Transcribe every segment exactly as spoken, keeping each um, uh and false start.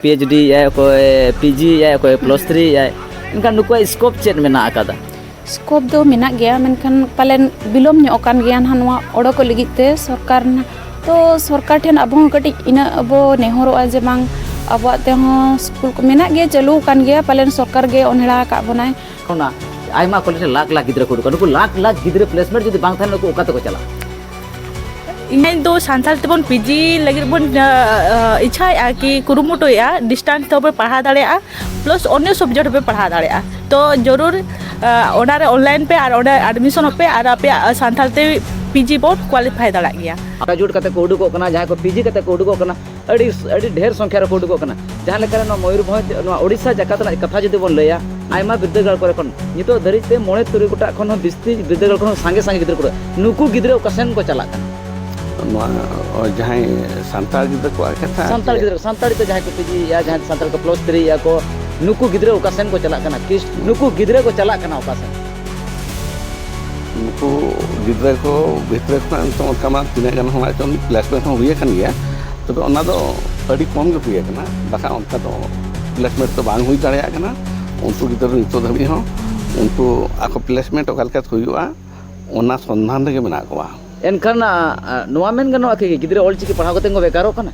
P H D ᱮᱫᱟᱭ, ᱚᱠᱚᱭ P G ᱮᱫᱟᱭ, ᱚᱠᱚᱭ ᱯᱞᱟᱥ ᱛᱷᱨᱤ ᱮᱫᱟᱭ᱾ ᱮᱱᱠᱷᱟᱱ ᱱᱩᱠᱩᱣᱟᱜ ᱥᱠᱳᱯ ᱪᱮᱫ ᱢᱮᱱᱟᱜ ᱟᱠᱟᱫᱟ? ᱥᱠᱳᱯ ᱫᱚ ᱢᱮᱱᱟᱜ ᱜᱮᱭᱟ, ᱢᱮᱱᱠᱷᱟᱱ ᱯᱟᱞᱮᱱ ᱵᱤᱞᱚᱢ ᱧᱚᱜ ᱟᱠᱟᱱ ᱜᱮᱭᱟ ᱱᱟᱦᱟᱜ ᱱᱚᱣᱟ ᱚᱰᱚᱠᱚᱜ ᱞᱟᱹᱜᱤᱫ ᱛᱮ ᱥᱚᱨᱠᱟᱨ ᱱᱟ-, ᱛᱚ ᱥᱚᱨᱠᱟᱨ ᱴᱷᱮᱱ ᱟᱵᱚ ᱦᱚᱸ ᱠᱟᱹᱴᱤᱡ ᱤᱱᱟᱹᱜ ᱵᱚ ᱱᱮᱦᱚᱨᱚᱜᱼᱟ ᱡᱮ ᱵᱟᱝ, ᱟᱵᱚᱣᱟᱜ ᱛᱮᱦᱚᱸ ᱥᱠᱩᱞ ᱠᱚ ᱢᱮᱱᱟᱜ ᱜᱮᱭᱟ, ᱪᱟᱹᱞᱩ ᱟᱠᱟᱱ ᱜᱮᱭᱟ, ᱯᱟᱞᱮᱱ ᱥᱚᱨᱠᱟᱨ ᱜᱮ ᱚᱱᱦᱮᱲᱟ ᱟᱠᱟᱫ ᱵᱚᱱᱟᱭ᱾ ᱚᱱᱟ ᱟᱭᱢᱟ ᱠᱚᱞᱮᱡᱽ ᱨᱮ ᱞᱟᱠᱷ ᱞᱟᱠᱷ ᱜᱤᱫᱽᱨᱟᱹ ᱠᱚ ᱩᱰᱩᱠᱚᱜᱼᱟ᱾ ᱱᱩᱠᱩ ᱞᱟᱠᱷ ᱞᱟᱠᱷ ᱜᱤᱫᱽᱨᱟᱹ ᱯᱞᱮᱥᱢᱮᱱᱴ ᱡᱩᱫᱤ ᱵᱟᱝ ᱛᱟᱦᱮᱱᱟ, ᱱᱩᱠᱩ ᱚᱠᱟ ᱛᱮᱠᱚ ᱪᱟᱞᱟᱜᱼᱟ? ᱤᱧ ᱫᱚ ᱥᱟᱱᱛᱟᱲ ᱛᱮᱵᱚᱱ ᱯᱤ ᱡᱤ ᱞᱟᱹᱜᱤᱫ ᱵᱚᱱ, ᱟ, ᱟ, ᱤᱪᱪᱷᱟᱭᱮᱫᱼᱟ ᱠᱤ ᱠᱩᱨᱩᱢᱩᱴᱩᱭᱮᱫᱼᱟ, ᱰᱤᱥᱴᱟᱱᱥ ᱛᱮᱦᱚᱸ ᱯᱮ ᱯᱟᱲᱦᱟᱣ ᱫᱟᱲᱮᱭᱟᱜᱼᱟ, ᱯᱞᱟᱥ ᱚᱱᱭᱚ ᱥᱟᱵᱡᱮᱠᱴ ᱦᱚᱸᱯᱮ ᱯᱟᱲᱦᱟᱣ ᱫᱟᱲᱮᱭᱟᱜᱼᱟ᱾ ᱛᱚ ᱡᱚᱨᱩᱨ, ᱟ, ᱚᱱᱟᱨᱮ ᱚᱱᱞᱟᱭᱤᱱ ᱯᱮ ᱟᱨ ᱚᱸᱰᱮ ᱟᱰᱢᱤᱥᱚᱱᱚᱜ ᱯᱮ ᱟᱨ ᱟᱯᱮᱭᱟᱜ ᱥᱟᱱᱛᱟᱲ ᱛᱮ ᱯᱤ ᱡᱤ ᱵᱚᱱ ᱠᱣᱟᱞᱤᱯᱷᱟᱭ ᱫᱟᱲᱮᱭᱟᱜ ᱜᱮᱭᱟ᱾ ᱜᱨᱮᱡᱩᱭᱮᱴ ᱠᱟᱛᱮ ᱠᱚ ᱩᱰᱩᱠᱚᱜ ᱠᱟᱱᱟ, ᱡᱟᱦᱟᱸᱭ ᱠᱚ ᱯᱤ ᱡᱤ ᱠᱟᱛᱮ ᱠᱚ ᱩᱰᱩᱠᱚᱜ ᱠᱟᱱᱟ, ᱟᱹᱰᱤ, ᱟᱹᱰᱤ ᱰᱷᱮᱨ ᱥᱚᱝᱠᱷᱟ ᱨᱮᱠᱚ ᱩᱰᱩᱠᱚᱜ ᱠᱟᱱᱟ᱾ ᱡᱟᱦᱟᱸ ᱞᱮᱠᱟᱨᱮ ᱱᱚᱣᱟ ᱢᱚᱭᱩᱨᱵᱷᱚᱸᱡᱽ, ᱱᱚᱣᱟ ᱳᱰᱤᱥᱟ ᱡᱟᱠᱟᱛ ᱨᱮᱱᱟᱜ ᱠᱟᱛᱷᱟ ᱡᱩᱫᱤ ᱵᱚᱱ ᱞᱟᱹᱭᱟ, ᱟᱭᱢᱟ ᱵᱤᱨᱫᱟᱹᱜᱟᱲ ᱠᱚᱨᱮ ᱠᱷᱚᱱ ᱱᱤᱛᱚᱜ ᱫᱷᱟᱹᱨᱤᱡ ᱛᱮ ᱢᱚᱬᱮ ᱛᱩᱨᱩᱭ ᱜᱚᱴᱟᱜ ᱠᱷᱚᱱ ᱦᱚᱸ ᱵᱤᱥᱛᱤ ᱵᱤᱨᱫᱟᱹᱜᱟᱲ ᱠᱷᱚᱱ ᱦᱚᱸ ᱥᱟᱸᱜᱮ ᱥᱟᱸᱜᱮ ᱜᱤᱫᱽᱨᱟᱹ ᱠᱚ ᱩᱰᱩᱠᱚᱜ᱾ ᱱᱩᱠᱩ ᱜᱤᱫᱽᱨᱟᱹ ᱚᱠᱟ ᱥᱮᱱ ᱠᱚ ᱪᱟᱞᱟᱜ ᱠᱟᱱᱟ? ᱱᱚᱣᱟ, ᱚ, ᱡᱟᱦᱟᱸᱭ ᱥᱟᱱᱛᱟᱲ ᱜᱤᱫᱽᱨᱟᱹ ᱠᱚᱣᱟᱜ ᱠᱟᱛᱷᱟ? ᱥᱟᱱᱛᱟᱲ ᱜᱤᱫᱽᱨᱟᱹ, ᱥᱟᱱᱛᱟᱲᱤ ᱛᱮ ᱡᱟᱦᱟᱸᱭ ᱠᱚ ᱯᱤ ᱡᱤ ᱮᱫᱼᱟ, ᱡᱟᱦᱟᱸᱭ ᱥᱟᱱᱛᱟᱲ ᱠᱚ ᱯᱞᱟᱥ ᱛᱷᱨᱤ ᱮᱫᱼᱟ ᱠᱚ, ᱱᱩᱠᱩ ᱜᱤᱫᱽᱨᱟᱹ ᱚᱠᱟ ᱥᱮᱱ ᱠᱚ ᱪᱟᱞᱟᱜ ᱠᱟᱱᱟ? ᱠᱤᱥ-, ᱱᱩᱠᱩ ᱜᱤᱫᱽᱨᱟᱹ ᱠᱚ ᱪᱟᱞᱟᱜ ᱠᱟᱱᱟ ᱚᱠᱟ ᱥᱮᱱ? ᱱᱩᱠᱩ ᱜᱤᱫᱽᱨᱟᱹ ᱠᱚ ᱵᱷᱤᱛᱨᱤ ᱠᱷᱚᱱᱟᱜ ᱱᱤᱛᱚᱜ ᱚᱱᱠᱟ ᱢᱟ ᱛᱤᱱᱟᱹᱜ ᱜᱟᱱ ᱦᱚᱸ ᱪᱚᱝ ᱯᱞᱮᱥᱢᱮᱱᱴ ᱦᱚᱸ ᱦᱩᱭ ᱟᱠᱟᱱ ᱜᱮᱭᱟ, ᱛᱚᱵᱮ ᱚᱱᱟ ᱫᱚ ᱟᱹᱰᱤ ᱠᱚᱢ ᱜᱮ ᱦᱩᱭ ᱟᱠᱟᱱᱟ᱾ ᱵᱟᱠᱷᱟᱱ ᱚᱱᱠᱟ ᱫᱚ ᱯᱞᱮᱥᱢᱮᱱᱴ ᱫᱚ ᱵᱟᱝ ᱦᱩᱭ ᱫᱟᱲᱮᱭᱟᱜ ᱠᱟᱱᱟ᱾ ᱩᱱᱠᱩ ᱜᱤᱫᱽᱨᱟᱹ ᱱᱤᱛᱚᱜ ᱫᱷᱟᱹᱵᱤᱡ ᱦᱚᱸ ᱩᱱᱠᱩ ᱟᱠᱚ ᱯᱞᱮᱥᱢᱮᱱᱴ ᱚᱠᱟ ᱞᱮᱠᱟᱛᱮ ᱦᱩᱭᱩᱜᱼᱟ, ᱚᱱᱟ ᱥᱚᱱᱫᱷᱟᱱ ᱨᱮᱜᱮ ᱢᱮᱱᱟᱜ ᱠᱚᱣᱟ᱾ ᱮᱱᱠᱷᱟᱱ, ᱟ, ᱟ, ᱱᱚᱣᱟ ᱢᱮᱱ ᱜᱟᱱᱚᱜᱼᱟ ᱠᱤ ᱜᱤᱫᱽᱨᱟᱹ ᱚᱞᱪᱤᱠᱤ ᱯᱟᱲᱦᱟᱣ ᱠᱟᱛᱮ ᱠᱚ ᱵᱮᱠᱟᱨᱚᱜ ᱠᱟᱱᱟ?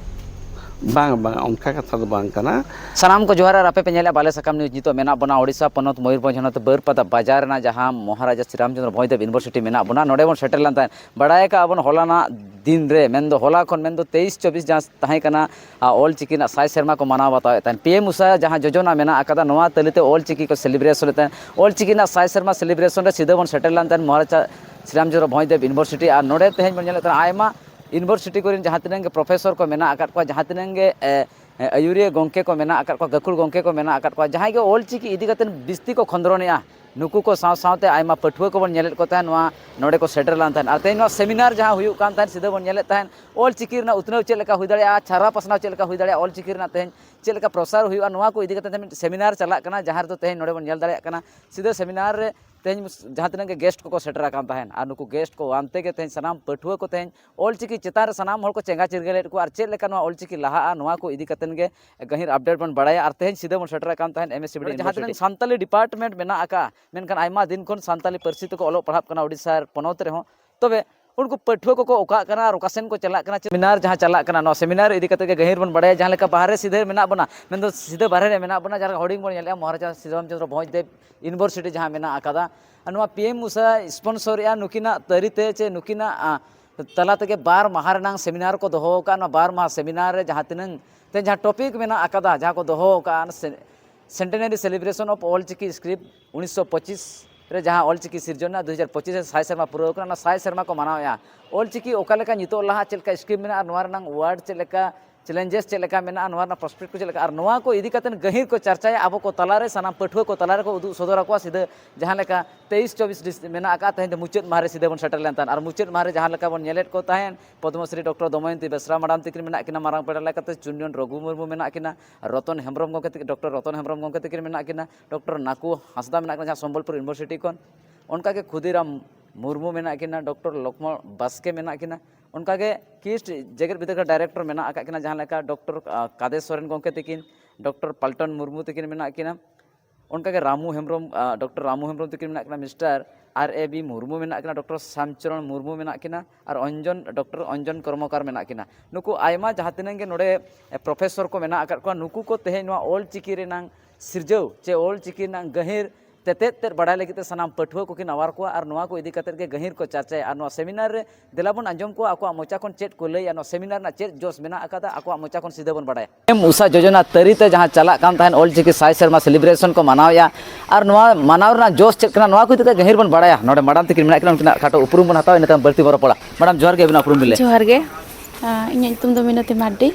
ᱵᱟᱝ, ᱵᱟᱝ, ᱚᱱᱠᱟ ᱠᱟᱛᱷᱟ ᱫᱚ ᱵᱟᱝ ᱠᱟᱱᱟ᱾ ᱥᱟᱱᱟᱢ ᱠᱚ ᱡᱚᱦᱟᱨ ᱟᱨ ᱟᱯᱮ ᱯᱮ ᱧᱮᱞᱮᱫᱼᱟ ᱵᱟᱞᱮ ᱥᱟᱠᱟᱢ ᱱᱤᱭᱩᱡᱽ᱾ ᱱᱤᱛᱚᱜ ᱢᱮᱱᱟᱜ ᱵᱚᱱᱟ ᱳᱰᱤᱥᱟ ᱯᱚᱱᱚᱛ ᱢᱚᱭᱩᱨᱵᱷᱚᱸᱡᱽ ᱦᱚᱱᱚᱛ ᱵᱟᱹᱨᱯᱟᱫᱟ ᱵᱟᱡᱟᱨ ᱨᱮᱱᱟᱜ, ᱡᱟᱦᱟᱸ ᱢᱚᱦᱟᱨᱟᱡᱟ ᱥᱨᱤᱨᱟᱢᱪᱚᱸᱫᱽᱨᱚ ᱵᱷᱚᱸᱡᱽᱫᱮᱵᱽ ᱤᱭᱩᱱᱤᱵᱷᱟᱨᱥᱤᱴᱤ ᱢᱮᱱᱟᱜ ᱵᱚᱱᱟ᱾ ᱱᱚᱰᱮ ᱵᱚᱱ ᱥᱮᱴᱮᱨ ᱞᱮᱱ ᱛᱟᱦᱮᱸᱫ᱾ ᱵᱟᱲᱟᱭ ᱟᱠᱟᱫᱼᱟ ᱵᱚᱱ ᱦᱚᱞᱟᱱᱟᱜ ᱫᱤᱱ ᱨᱮ, ᱢᱮᱱᱫᱚ ᱦᱚᱞᱟ ᱠᱷᱚᱱ, ᱢᱮᱱᱫᱚ ᱛᱮᱭᱤᱥ ᱪᱚᱵᱵᱤᱥ ᱡᱟᱦᱟᱸ ᱛᱟᱦᱮᱸ ᱠᱟᱱᱟ, ᱟᱨ ᱚᱞᱪᱤᱠᱤ ᱨᱮᱱᱟᱜ ᱥᱟᱭ ᱥᱮᱨᱢᱟ ᱠᱚ ᱢᱟᱱᱟᱣ ᱵᱟᱛᱟᱣᱮᱫ ᱛᱟᱦᱮᱸᱫ᱾ ᱯᱤ ᱮᱢ ᱩᱥᱟ ᱡᱟᱦᱟᱸ ᱡᱳᱡᱚᱱᱟ ᱢᱮᱱᱟᱜ ᱟᱠᱟᱫᱟ, ᱱᱚᱣᱟ ᱛᱟᱹᱞᱤ ᱛᱮ ᱚᱞᱪᱤᱠᱤ ᱠᱚ ᱥᱮᱞᱤᱵᱨᱮᱥᱚᱱᱮᱫ ᱛᱟᱦᱮᱸᱫ᱾ ᱚᱞᱪᱤᱠᱤ ᱨᱮᱱᱟᱜ ᱥᱟᱭ ᱥᱮᱨᱢᱟ ᱥᱮᱞᱤᱵᱨᱮᱥᱚᱱ ᱨᱮ ᱥᱤᱫᱷᱟᱹ ᱵᱚᱱ ᱥᱮᱴᱮᱨ ᱞᱮᱱ ᱛᱟᱦᱮᱸᱫ ᱢᱚᱦᱟᱨᱟᱡᱟ ᱥᱨᱤᱨᱟᱢᱪᱚᱸᱫᱽᱨᱚ ᱵᱷᱚᱸᱡᱽᱫᱮᱵᱽ ᱤᱭᱩᱱᱤᱵᱷᱟᱨᱥᱤᱴᱤ᱾ ᱟᱨ ᱱᱚᱰᱮ ᱛᱮᱦᱮᱧ ᱵᱚᱱ ᱧᱮᱞᱮᱫ ᱠᱟᱱᱟ ᱟᱭᱢᱟ ᱤᱭᱩᱱᱤᱵᱷᱟᱨᱥᱤᱴᱤ ᱠᱚᱨᱮᱱ ᱡᱟᱦᱟᱸ ᱛᱤᱱᱟᱹᱜ ᱜᱮ ᱯᱨᱚᱯᱷᱮᱥᱚᱨ ᱠᱚ ᱢᱮᱱᱟᱜ ᱟᱠᱟᱫ ᱠᱚᱣᱟ, ᱡᱟᱦᱟᱸ ᱛᱤᱱᱟᱹᱜ ᱜᱮ, ᱮ, ᱮ, ᱟᱹᱭᱩᱨᱤᱭᱟᱹ ᱜᱚᱢᱠᱮ ᱠᱚ ᱢᱮᱱᱟᱜ ᱟᱠᱟᱫ ᱠᱚᱣᱟ, ᱜᱟᱹᱠᱷᱩᱲ ᱜᱚᱢᱠᱮ ᱠᱚ ᱢᱮᱱᱟᱜ ᱟᱠᱟᱫ ᱠᱚᱣᱟ, ᱡᱟᱦᱟᱸᱭ ᱜᱮ ᱚᱞᱪᱤᱠᱤ ᱤᱫᱤ ᱠᱟᱛᱮᱫ ᱵᱤᱥᱛᱤ ᱠᱚ ᱠᱷᱚᱸᱫᱽᱨᱚᱱᱮᱜᱼᱟ, ᱱᱩᱠᱩ ᱠᱚ ᱥᱟᱶ ᱥᱟᱶᱛᱮ ᱟᱭᱢᱟ ᱯᱟᱹᱴᱷᱩᱣᱟᱹ ᱠᱚᱵᱚᱱ ᱧᱮᱞᱮᱫ ᱠᱚ ᱛᱟᱦᱮᱸᱫ ᱱᱚᱣᱟ ᱱᱚᱰᱮ ᱠᱚ ᱥᱮᱴᱮᱨ ᱞᱮᱱ ᱛᱟᱦᱮᱸᱫ᱾ ᱟᱨ ᱛᱮᱦᱮᱧ ᱱᱚᱣᱟ ᱥᱮᱢᱤᱱᱟᱨ ᱡᱟᱦᱟᱸ ᱦᱩᱭᱩᱜ ᱠᱟᱱ ᱛᱟᱦᱮᱸᱫ, ᱥᱤᱫᱷᱟᱹ ᱵᱚᱱ ᱧᱮᱞᱮᱫ ᱛᱟᱦᱮᱸᱫ ᱚᱞᱪᱤᱠᱤ ᱨᱮᱱᱟᱜ ᱩᱛᱱᱟᱹᱣ ᱪᱮᱫ ᱞᱮᱠᱟ ᱦᱩᱭ ᱫᱟᱲᱮᱭᱟᱜᱼᱟ, ᱪᱷᱟᱨᱟ ᱯᱟᱥᱱᱟᱣ ᱪᱮᱫ ᱞᱮᱠᱟ ᱦᱩᱭ ᱫᱟᱲᱮᱭᱟᱜᱼᱟ, ᱚᱞᱪᱤᱠᱤ ᱨᱮᱱᱟᱜ ᱛᱮᱦᱮᱧ ᱪᱮᱫ ᱞᱮᱠᱟ ᱯᱨᱚᱥᱟᱨ ᱦᱩᱭᱩᱜᱼᱟ, ᱱᱚᱣᱟ ᱠᱚ ᱤᱫᱤ ᱠᱟᱛᱮᱫ ᱢᱤᱫ ᱥᱮᱢᱤᱱᱟᱨ ᱪᱟᱞᱟᱜ ᱠᱟᱱᱟ, ᱡᱟᱦᱟᱸ ᱨᱮᱫᱚ ᱛᱮᱦᱮᱧ ᱱᱚᱰᱮ ᱵᱚᱱ ᱧᱮᱞ ᱫᱟᱲᱮᱭᱟᱜ ᱠᱟᱱᱟ ᱥᱤᱫᱷᱟᱹ ᱥᱮᱢᱤᱱᱟᱨ ᱨᱮ ᱛᱮᱦᱮᱧ ᱡᱟᱦᱟᱸ ᱛᱤᱱᱟᱹᱜ ᱜᱮ ᱜᱮᱥᱴ ᱠᱚᱠᱚ ᱥᱮᱴᱮᱨ ᱟᱠᱟᱱ ᱛᱟᱦᱮᱸᱫ, ᱟᱨ ᱱᱩᱠᱩ ᱜᱮᱥᱴ ᱠᱚ ᱟᱱᱛᱮ ᱜᱮ ᱛᱮᱦᱮᱧ ᱥᱟᱱᱟᱢ ᱯᱟᱹᱴᱷᱩᱣᱟᱹ ᱠᱚ ᱛᱮᱦᱮᱧ ᱚᱞᱪᱤᱠᱤ ᱪᱮᱛᱟᱱ ᱨᱮ ᱥᱟᱱᱟᱢ ᱦᱚᱲ ᱠᱚ ᱪᱮᱸᱜᱷᱟ ᱪᱤᱨᱜᱟᱹᱞᱮᱫ ᱠᱚᱣᱟ, ᱟᱨ ᱪᱮᱫ ᱞᱮᱠᱟ ᱱᱚᱣᱟ ᱚᱞᱪᱤᱠᱤ ᱞᱟᱦᱟᱜᱼᱟ, ᱱᱚᱣᱟ ᱠᱚ ᱤᱫᱤ ᱠᱟᱛᱮᱫ ᱜᱮ ᱜᱟᱹᱦᱤᱨ ᱟᱯᱰᱮᱴ ᱵᱚᱱ ᱵᱟᱲᱟᱭᱟ᱾ ᱟᱨ ᱛᱮᱦᱮᱧ ᱥᱤᱫᱷᱟᱹ ᱵᱚᱱ ᱥᱮᱴᱮᱨ ᱟᱠᱟᱱ ᱛᱟᱦᱮᱸᱫ M S C B D ᱡᱟᱦᱟᱸ ᱛᱤᱱᱟᱹᱜ ᱥᱟᱱᱛᱟᱞᱤ ᱰᱤᱯᱟᱨᱴᱢᱮᱱᱴ ᱢᱮᱱᱟᱜ ᱟᱠᱟᱫᱼᱟ, ᱢᱮᱱᱠᱷᱟᱱ ᱟᱭᱢᱟ ᱫᱤᱱ ᱠᱷᱚᱱ ᱥᱟᱱᱛᱟᱞᱤ ᱯᱟᱹᱨᱥᱤ ᱛᱮᱠᱚ ᱚᱞᱚᱜ ᱯᱟᱲᱦᱟᱜ ᱠᱟᱱᱟ ᱳᱰᱤᱥᱟ ᱯᱚᱱᱚᱛ ᱨᱮᱦᱚᱸ᱾ ᱛᱚᱵᱮ ᱩᱱᱠᱩ ᱯᱟᱹᱴᱷᱩᱣᱟᱹ ᱠᱚᱠᱚ ᱚᱠᱟᱜ ᱠᱟᱱᱟ ᱟᱨ ᱚᱠᱟ ᱥᱮᱱ ᱠᱚ ᱪᱟᱞᱟᱜ ᱠᱟᱱᱟ, ᱥᱮᱢᱤᱱᱟᱨ ᱡᱟᱦᱟᱸ ᱪᱟᱞᱟᱜ ᱠᱟᱱᱟ, ᱱᱚᱣᱟ ᱥᱮᱢᱤᱱᱟᱨ ᱤᱫᱤ ᱠᱟᱛᱮ ᱜᱮ ᱜᱟᱹᱦᱤᱨ ᱵᱚᱱ ᱵᱟᱲᱟᱭᱟ᱾ ᱡᱟᱦᱟᱸ ᱞᱮᱠᱟ ᱵᱟᱦᱨᱮ ᱥᱤᱫᱷᱟᱹ ᱢᱮᱱᱟᱜ ᱵᱚᱱᱟ, ᱢᱮᱱᱫᱚ ᱥᱤᱫᱷᱟᱹ ᱵᱟᱦᱨᱮ ᱨᱮ ᱢᱮᱱᱟᱜ ᱵᱚᱱᱟ, ᱡᱟᱦᱟᱸ ᱞᱮᱠᱟ ᱦᱩᱰᱤᱧ ᱵᱚᱱ ᱧᱮᱞᱮᱜᱼᱟ ᱢᱚᱦᱟᱨᱟᱡᱟ ᱥᱤᱫᱷᱩ ᱨᱟᱢᱪᱚᱸᱫᱽᱨᱚ ᱵᱷᱚᱸᱡᱽᱫᱮᱵᱽ ᱤᱭᱩᱱᱤᱵᱷᱟᱨᱥᱤᱴᱤ ᱡᱟᱦᱟᱸ ᱢᱮᱱᱟᱜ ᱟᱠᱟᱫᱟ, ᱟᱨ ᱱᱚᱣᱟ ᱯᱤ ᱮᱢ ᱩᱥᱟ ᱥᱯᱚᱱᱥᱚᱨᱮᱜᱼᱟ, ᱱᱩᱠᱤᱱᱟᱜ ᱛᱟᱹᱨᱤ ᱛᱮ ᱪᱮ ᱱᱩᱠᱤᱱᱟᱜ, ᱟ, ᱛᱟᱞᱟ ᱛᱮᱜᱮ ᱵᱟᱨ ᱢᱟᱦᱟ ᱨᱮᱱᱟᱝ ᱥᱮᱢᱤᱱᱟᱨ ᱠᱚ ᱫᱚᱦᱚ ᱟᱠᱟᱫᱼᱟ᱾ ᱱᱚᱣᱟ ᱵᱟᱨ ᱢᱟᱦᱟ ᱥᱮᱢᱤᱱᱟᱨ ᱨᱮ ᱡᱟᱦᱟᱸ ᱛᱤᱱᱟᱹᱝ ᱛᱮ ᱡᱟᱦᱟᱸ ᱴᱚᱯᱤᱠ ᱢᱮᱱᱟᱜ ᱟᱠᱟᱫᱟ, ᱡᱟᱦᱟᱸ ᱠᱚ ᱫᱚᱦᱚ ᱟᱠᱟᱫᱼᱟ, ᱥᱮ-, Centenary Celebration of All Chiki Script ᱩᱱᱤᱥᱥᱚ ᱯᱚᱸᱪᱤᱥ ᱨᱮ ᱡᱟᱦᱟᱸ ᱚᱞᱪᱤᱠᱤ ᱥᱤᱨᱡᱚᱱ ᱮᱱᱟ, ᱫᱩ ᱦᱟᱡᱟᱨ ᱯᱚᱸᱪᱤᱥ ᱨᱮ ᱥᱟᱭ ᱥᱮᱨᱢᱟ ᱯᱩᱨᱟᱹᱣ ᱠᱟᱱᱟ, ᱚᱱᱟ ᱥᱟᱭ ᱥᱮᱨᱢᱟ ᱠᱚ ᱢᱟᱱᱟᱣᱮᱫᱼᱟ᱾ ᱚᱞᱪᱤᱠᱤ ᱚᱠᱟ ᱞᱮᱠᱟ ᱱᱤᱛᱚᱜ ᱞᱟᱦᱟ ᱪᱮᱫ ᱞᱮᱠᱟ ᱥᱠᱤᱢ ᱢᱮᱱᱟᱜᱼᱟ, ᱱᱚᱣᱟ ᱨᱮᱱᱟᱝ ᱣᱟᱨᱰ ᱪᱮᱫ ᱞᱮᱠᱟ, ᱪᱮᱞᱮᱧᱡᱮᱥ ᱪᱮᱫ ᱞᱮᱠᱟ ᱢᱮᱱᱟᱜᱼᱟ, ᱱᱚᱣᱟ ᱨᱮᱱᱟᱜ ᱯᱨᱚᱥᱯᱮᱠᱴ ᱠᱚ ᱪᱮᱫ ᱞᱮᱠᱟ, ᱟᱨ ᱱᱚᱣᱟ ᱠᱚ ᱤᱫᱤ ᱠᱟᱛᱮ ᱜᱟᱹᱦᱤᱨ ᱠᱚ ᱪᱟᱨᱪᱟᱭᱟ, ᱟᱵᱚ ᱠᱚ ᱛᱟᱞᱟᱨᱮ ᱥᱟᱱᱟᱢ ᱯᱟᱹᱴᱷᱩᱣᱟᱹ ᱠᱚ ᱛᱟᱞᱟᱨᱮ ᱠᱚ ᱩᱫᱩᱜ ᱥᱚᱫᱚᱨ ᱟᱠᱚᱣᱟ ᱥᱤᱫᱷᱟᱹ ᱡᱟᱦᱟᱸ ᱞᱮᱠᱟ ᱛᱮᱭᱤᱥ ᱪᱚᱵᱵᱤᱥ ᱰᱤᱥ ᱢᱮᱱᱟᱜ ᱟᱠᱟᱫ, ᱛᱮᱦᱮᱧ ᱫᱚ ᱢᱩᱪᱟᱹᱫ ᱢᱟᱦᱟ ᱨᱮ ᱥᱤᱫᱷᱟᱹ ᱵᱚᱱ ᱥᱮᱴᱮᱨ ᱞᱮᱱ ᱛᱟᱦᱮᱸᱫ᱾ ᱟᱨ ᱢᱩᱪᱟᱹᱫ ᱢᱟᱦᱟ ᱨᱮ ᱡᱟᱦᱟᱸ ᱞᱮᱠᱟ ᱵᱚᱱ ᱧᱮᱞᱮᱫ ᱠᱚ ᱛᱟᱦᱮᱸᱫ, ᱯᱚᱫᱽᱢᱚᱥᱨᱤ ᱰᱚᱠᱴᱚᱨ ᱫᱚᱢᱚᱭᱚᱱᱛᱤ ᱵᱮᱥᱨᱟ ᱢᱟᱰᱟᱢ ᱛᱤᱠᱤᱱ ᱢᱮᱱᱟᱜ ᱠᱤᱱᱟ, ᱢᱟᱨᱟᱝ ᱯᱮᱲᱟ ᱞᱮᱠᱟᱛᱮ ᱪᱩᱱᱭᱚᱱ ᱨᱚᱜᱷᱩ ᱢᱩᱨᱢᱩ ᱢᱮᱱᱟᱜ ᱠᱤᱱᱟ, ᱨᱚᱛᱚᱱ ᱦᱮᱢᱵᱨᱚᱢ ᱜᱚᱢᱠᱮ ᱛᱤᱠᱤᱱ, ᱰᱚᱠᱴᱚᱨ ᱨᱚᱛᱚᱱ ᱦᱮᱢᱵᱨᱚᱢ ᱜᱚᱢᱠᱮ ᱛᱤᱠᱤᱱ ᱢᱮᱱᱟᱜ ᱠᱤᱱᱟ, ᱰᱚᱠᱴᱚᱨ ᱱᱟᱠᱩ ᱦᱟᱸᱥᱫᱟ ᱢᱮᱱᱟᱜ ᱠᱤᱱᱟ ᱡᱟᱦᱟᱸ ᱥᱚᱢᱵᱚᱞᱯᱩᱨ ᱤᱭᱩᱱᱤᱵᱷᱟᱨᱥᱤᱴᱤ ᱠᱷᱚᱱ, ᱚᱱᱠᱟᱜᱮ ᱠᱷᱩᱫᱤᱨᱟᱢ ᱢᱩᱨᱢᱩ ᱢᱮᱱᱟᱜ ᱠᱤᱱᱟ, ᱰᱚᱠᱴᱚᱨ ᱞᱚᱠᱷᱢᱚᱬ ᱵᱟᱥᱠᱮ ᱢᱮᱱᱟᱜ ᱠᱤᱱᱟ, ᱚᱱᱠᱟᱜᱮ ᱠᱤᱥᱴ ᱡᱮᱜᱮᱛ ᱵᱤᱨᱫᱟᱹᱜᱟᱲ ᱰᱟᱭᱨᱮᱠᱴᱚᱨ ᱢᱮᱱᱟᱜ ᱟᱠᱟᱫ ᱠᱤᱱᱟ, ᱡᱟᱦᱟᱸ ᱞᱮᱠᱟ ᱰᱚᱠᱴᱚᱨ, ᱟ, ᱠᱟᱫᱮ ᱥᱚᱨᱮᱱ ᱜᱚᱢᱠᱮ ᱛᱤᱠᱤᱱ, ᱰᱚᱠᱴᱚᱨ ᱯᱟᱞᱴᱚᱱ ᱢᱩᱨᱢᱩ ᱛᱤᱠᱤᱱ ᱢᱮᱱᱟᱜ ᱠᱤᱱᱟ, ᱚᱱᱠᱟᱜᱮ ᱨᱟᱢᱩ ᱦᱮᱢᱵᱨᱚᱢ, ᱟ, ᱰᱚᱠᱴᱚᱨ ᱨᱟᱢᱩ ᱦᱮᱢᱵᱨᱚᱢ ᱛᱤᱠᱤᱱ ᱢᱮᱱᱟᱜ ᱠᱤᱱᱟ, mister R A B Murmu ᱢᱮᱱᱟᱜ ᱠᱤᱱᱟ, ᱰᱚᱠᱴᱚᱨ ᱥᱟᱢᱪᱚᱨᱚᱬ ᱢᱩᱨᱢᱩ ᱢᱮᱱᱟᱜ ᱠᱤᱱᱟ, ᱟᱨ ᱚᱧᱡᱚᱱ, ᱰᱚᱠᱴᱚᱨ ᱚᱧᱡᱚᱱ ᱠᱚᱨᱢᱚᱠᱟᱨ ᱢᱮᱱᱟᱜ ᱠᱤᱱᱟ᱾ ᱱᱩᱠᱩ ᱟᱭᱢᱟ ᱡᱟᱦᱟᱸ ᱛᱤᱱᱟᱹᱜ ᱜᱮ ᱱᱚᱰᱮ, ᱮ, ᱯᱨᱚᱯᱷᱮᱥᱚᱨ ᱠᱚ ᱢᱮᱱᱟᱜ ᱟᱠᱟᱫ ᱠᱚᱣᱟ, ᱱᱩᱠᱩ ᱠᱚ ᱛᱮᱦᱮᱧ ᱱᱚᱣᱟ ᱚᱞ ᱪᱤᱠᱤ ᱨᱮᱱᱟᱝ ᱥᱤᱨᱡᱟᱹᱣ ᱪᱮ ᱚᱞ ᱪᱤᱠᱤ ᱨᱮᱱᱟᱝ ᱜᱟᱹᱦᱤᱨ ᱛᱮᱛᱮᱫ ᱛᱮᱫ ᱵᱟᱲᱟᱭ ᱞᱟᱹᱜᱤᱫ ᱛᱮ ᱥᱟᱱᱟᱢ ᱯᱟᱹᱴᱷᱩᱣᱟᱹ ᱠᱚᱠᱤᱱ ᱟᱣᱟᱨ ᱠᱚᱣᱟ ᱟᱨ ᱱᱚᱣᱟ ᱠᱚ ᱤᱫᱤ ᱠᱟᱛᱮᱫ ᱜᱮ ᱜᱟᱹᱦᱤᱨ ᱠᱚ ᱪᱟᱨᱪᱟᱭᱟ᱾ ᱟᱨ ᱱᱚᱣᱟ ᱥᱮᱢᱤᱱᱟᱨ ᱨᱮ ᱫᱮᱞᱟ ᱵᱚᱱ ᱟᱸᱡᱚᱢ ᱠᱚᱣᱟ, ᱟᱠᱚᱣᱟᱜ ᱢᱚᱪᱟ ᱠᱷᱚᱱ ᱪᱮᱫ ᱠᱚ ᱞᱟᱹᱭᱟ, ᱱᱚᱣᱟ ᱥᱮᱢᱤᱱᱟᱨ ᱨᱮᱱᱟᱜ ᱪᱮᱫ ᱡᱚᱥ ᱢᱮᱱᱟᱜ ᱟᱠᱟᱫᱟ, ᱟᱠᱚᱣᱟᱜ ᱢᱚᱪᱟ ᱠᱷᱚᱱ ᱥᱤᱫᱷᱟᱹ ᱵᱚᱱ ᱵᱟᱲᱟᱭᱟ᱾ ᱮᱢ ᱩᱥᱟ ᱡᱳᱡᱚᱱᱟ ᱛᱟᱹᱨᱤ ᱛᱮ ᱡᱟᱦᱟᱸ ᱪᱟᱞᱟᱜ ᱠᱟᱱ ᱛᱟᱦᱮᱸᱫ ᱚᱞ ᱪᱤᱠᱤ ᱥᱟᱭ ᱥᱮᱨᱢᱟ ᱥᱮᱞᱤᱵᱨᱮᱥᱚᱱ ᱠᱚ ᱢᱟᱱᱟᱣᱮᱫᱼᱟ, ᱟᱨ ᱱᱚᱣᱟ ᱢᱟᱱᱟᱣ ᱨᱮᱱᱟᱜ ᱡᱚᱥ ᱪᱮᱫ ᱠᱟᱱᱟ, ᱱᱚᱣᱟ ᱠᱚ ᱤᱫᱤ ᱠᱟᱛᱮ ᱜᱟᱹᱦᱤᱨ ᱵᱚᱱ ᱵᱟᱲᱟᱭᱟ᱾ ᱱᱚᱰᱮ ᱢᱟᱰᱟᱢ ᱛᱤᱠᱤᱱ ᱢᱮᱱᱟᱜ ᱠᱤᱱᱟ, ᱩᱱᱠᱤᱱᱟᱜ ᱠᱷᱟᱴᱚ ᱩᱯᱨᱩᱢ ᱵᱚᱱ ᱦᱟᱛᱟᱣᱟ, ᱤᱱᱟᱹ ᱛᱟᱭᱚᱢ ᱵᱟᱹᱲᱛᱤ ᱵᱚᱱ ᱨᱚᱯᱚᱲᱟ᱾ ᱢᱟᱰᱟᱢ, ᱡᱚᱦᱟᱨ ᱜᱮ, ᱟᱹᱵᱤᱱᱟᱜ ᱩᱯᱨᱩᱢ ᱵᱤᱱ ᱞᱟᱹᱭᱟ᱾ ᱡᱚᱦᱟᱨ ᱜᱮ᱾ ᱟᱸ, ᱤᱧᱟᱹᱜ ᱧᱩᱛᱩᱢ ᱫᱚ ᱢᱤᱱᱚᱛᱤ ᱢᱟᱨᱰᱤ᱾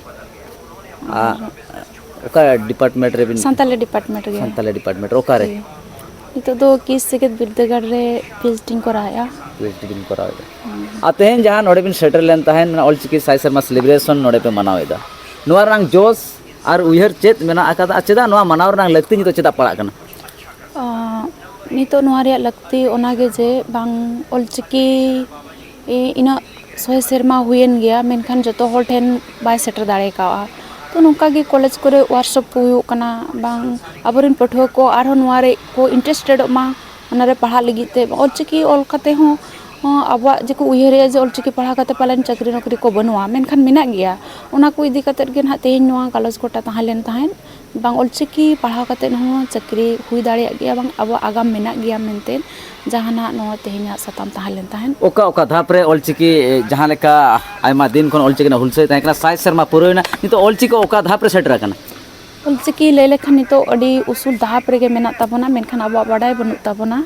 ᱟᱨ ᱚᱠᱟ ᱰᱤᱯᱟᱨᱴᱢᱮᱱᱴ ᱨᱮᱵᱤᱱ? ᱥᱟᱱᱛᱟᱞᱤ ᱰᱤᱯᱟᱨᱴᱢᱮᱱᱴ ᱨᱮᱜᱮ᱾ ᱥᱟᱱᱛᱟᱞᱤ ᱰᱤᱯᱟᱨᱴᱢᱮᱱᱴ ᱨᱮ, ᱚᱠᱟᱨᱮ? ᱴᱷᱤᱠ᱾ ᱱᱤᱛᱚᱜ ᱫᱚ ᱠᱤᱥ ᱡᱮᱜᱮᱛ ᱵᱤᱨᱫᱟᱹᱜᱟᱲ ᱨᱮ ᱯᱤ ᱮᱭᱤᱪ ᱰᱤ ᱤᱧ ᱠᱚᱨᱟᱣᱮᱫᱼᱟ᱾ ᱯᱤ ᱮᱭᱤᱪ ᱰᱤ ᱵᱤᱱ ᱠᱚᱨᱟᱣᱮᱫᱼᱟ᱾ ᱦᱩᱸ᱾ ᱟᱨ ᱛᱮᱦᱮᱧ ᱡᱟᱦᱟᱸ ᱱᱚᱰᱮ ᱵᱤᱱ ᱥᱮᱴᱮᱨ ᱞᱮᱱ ᱛᱟᱦᱮᱸᱫ, ᱢᱟᱱᱮ ᱚᱞᱪᱤᱠᱤ ᱥᱟᱭ ᱥᱮᱨᱢᱟ ᱥᱮᱞᱤᱵᱨᱮᱥᱚᱱ ᱱᱚᱰᱮ ᱯᱮ ᱢᱟᱱᱟᱣᱮᱫᱟ, ᱱᱚᱣᱟ ᱨᱮᱱᱟᱜ ᱡᱚᱥ ᱟᱨ ᱩᱭᱦᱟᱹᱨ ᱪᱮᱫ ᱢᱮᱱᱟᱜ ᱟᱠᱟᱫᱟ ᱟᱨ ᱪᱮᱫᱟᱜ ᱱᱚᱣᱟ ᱢᱟᱱᱟᱣ ᱨᱮᱱᱟᱜ ᱞᱟᱹᱠᱛᱤ ᱱᱤᱛᱚᱜ ᱪᱮᱫᱟᱜ ᱯᱟᱲᱟᱜ ᱠᱟᱱᱟ? ᱟᱸ, ᱱᱤᱛᱚᱜ ᱱᱚᱣᱟ ᱨᱮᱭᱟᱜ ᱞᱟᱹᱠᱛᱤ ᱚᱱᱟᱜᱮ ᱡᱮ ᱵᱟᱝ ᱚᱞᱪᱤᱠᱤ ᱤᱱᱟᱹᱜ ᱥᱚᱭ ᱥᱮᱨᱢᱟ ᱦᱩᱭᱮᱱ ᱜᱮᱭᱟ, ᱢᱮᱱᱠᱷᱟᱱ ᱡᱚᱛᱚ ᱦᱚᱲ ᱴᱷᱮᱱ ᱵᱟᱭ ᱥᱮᱴᱮᱨ ᱫᱟᱲᱮ ᱠᱟᱣᱜᱼᱟ᱾ ᱛᱚ ᱱᱚᱝᱠᱟ ᱜᱮ ᱠᱚᱞᱮᱡᱽ ᱠᱚᱨᱮ ᱣᱟᱨᱠᱥᱚᱯ ᱠᱚ ᱦᱩᱭᱩᱜ ᱠᱟᱱᱟ, ᱵᱟᱝ ᱟᱵᱚᱨᱮᱱ ᱯᱟᱹᱴᱷᱩᱣᱟᱹ ᱠᱚ ᱟᱨᱦᱚᱸ ᱱᱚᱣᱟ ᱨᱮ ᱠᱚ ᱤᱱᱴᱟᱨᱮᱥᱴᱮᱰᱚᱜ ᱢᱟ, ᱚᱱᱟᱨᱮ ᱯᱟᱲᱦᱟᱜ ᱞᱟᱹᱜᱤᱫ ᱛᱮ ᱚᱞᱪᱤᱠᱤ ᱚᱞ ᱠᱟᱛᱮ ᱦᱚᱸ ᱦᱚᱸ ᱟᱵᱚᱣᱟᱜ ᱡᱮᱠᱚ ᱩᱭᱦᱟᱹᱨᱮᱜᱼᱟ ᱡᱮ ᱚᱞᱪᱤᱠᱤ ᱯᱟᱲᱦᱟᱣ ᱠᱟᱛᱮ ᱯᱟᱞᱮᱱ ᱪᱟᱹᱠᱨᱤ ᱱᱚᱠᱨᱤ ᱠᱚ ᱵᱟᱹᱱᱩᱜᱼᱟ, ᱢᱮᱱᱠᱷᱟᱱ ᱢᱮᱱᱟᱜ ᱜᱮᱭᱟ᱾ ᱚᱱᱟ ᱠᱚ ᱤᱫᱤ ᱠᱟᱛᱮᱫ ᱜᱮ ᱱᱟᱦᱟᱜ ᱛᱮᱦᱮᱧ ᱱᱚᱣᱟ ᱜᱟᱞᱚᱪ ᱜᱚᱴᱟ ᱛᱟᱦᱮᱸ ᱞᱮᱱ ᱛᱟᱦᱮᱸᱫ, ᱵᱟᱝ ᱚᱞᱪᱤᱠᱤ ᱯᱟᱲᱦᱟᱣ ᱠᱟᱛᱮᱫ ᱦᱚᱸ ᱪᱟᱹᱠᱨᱤ ᱦᱩᱭ ᱫᱟᱲᱮᱭᱟᱜ ᱜᱮᱭᱟ, ᱵᱟᱝ ᱟᱵᱚᱣᱟᱜ ᱟᱜᱟᱢ ᱢᱮᱱᱟᱜ ᱜᱮᱭᱟ ᱢᱮᱱᱛᱮ ᱡᱟᱦᱟᱱᱟᱜ ᱱᱚᱣᱟ ᱛᱮᱦᱮᱧᱟᱜ ᱥᱟᱛᱟᱢ ᱛᱟᱦᱮᱸ ᱞᱮᱱ ᱛᱟᱦᱮᱸᱫ᱾ ᱚᱠᱟ ᱚᱠᱟ ᱫᱷᱟᱯ ᱨᱮ ᱚᱞᱪᱤᱠᱤ, ᱮ, ᱡᱟᱦᱟᱸ ᱞᱮᱠᱟ ᱟᱭᱢᱟ ᱫᱤᱱ ᱠᱷᱚᱱ ᱚᱞᱪᱤᱠᱤ ᱨᱮᱱᱟᱜ ᱦᱩᱞᱥᱟᱹᱭ ᱛᱟᱦᱮᱸ ᱠᱟᱱᱟ, ᱥᱟᱭ ᱥᱮᱨᱢᱟ ᱯᱩᱨᱟᱹᱣᱮᱱᱟ, ᱱᱤᱛᱚᱜ ᱚᱞᱪᱤᱠᱤ ᱚᱠᱟ ᱫᱷᱟᱯ ᱨᱮ ᱥᱮᱴᱮᱨ ᱟᱠᱟᱱᱟ? ᱚᱞᱪᱤᱠᱤ ᱞᱟᱹᱭ ᱞᱮᱠᱷᱟᱱ ᱱᱤᱛᱚᱜ ᱟᱹᱰᱤ ᱩᱥᱩᱞ ᱫᱷᱟᱯ ᱨᱮᱜᱮ ᱢᱮᱱᱟᱜ ᱛᱟᱵᱚᱱᱟ, ᱢᱮᱱᱠᱷᱟᱱ ᱟᱵᱚᱣᱟᱜ ᱵᱟᱰᱟᱭ ᱵᱟᱹᱱᱩᱜ ᱛᱟᱵᱚᱱᱟ᱾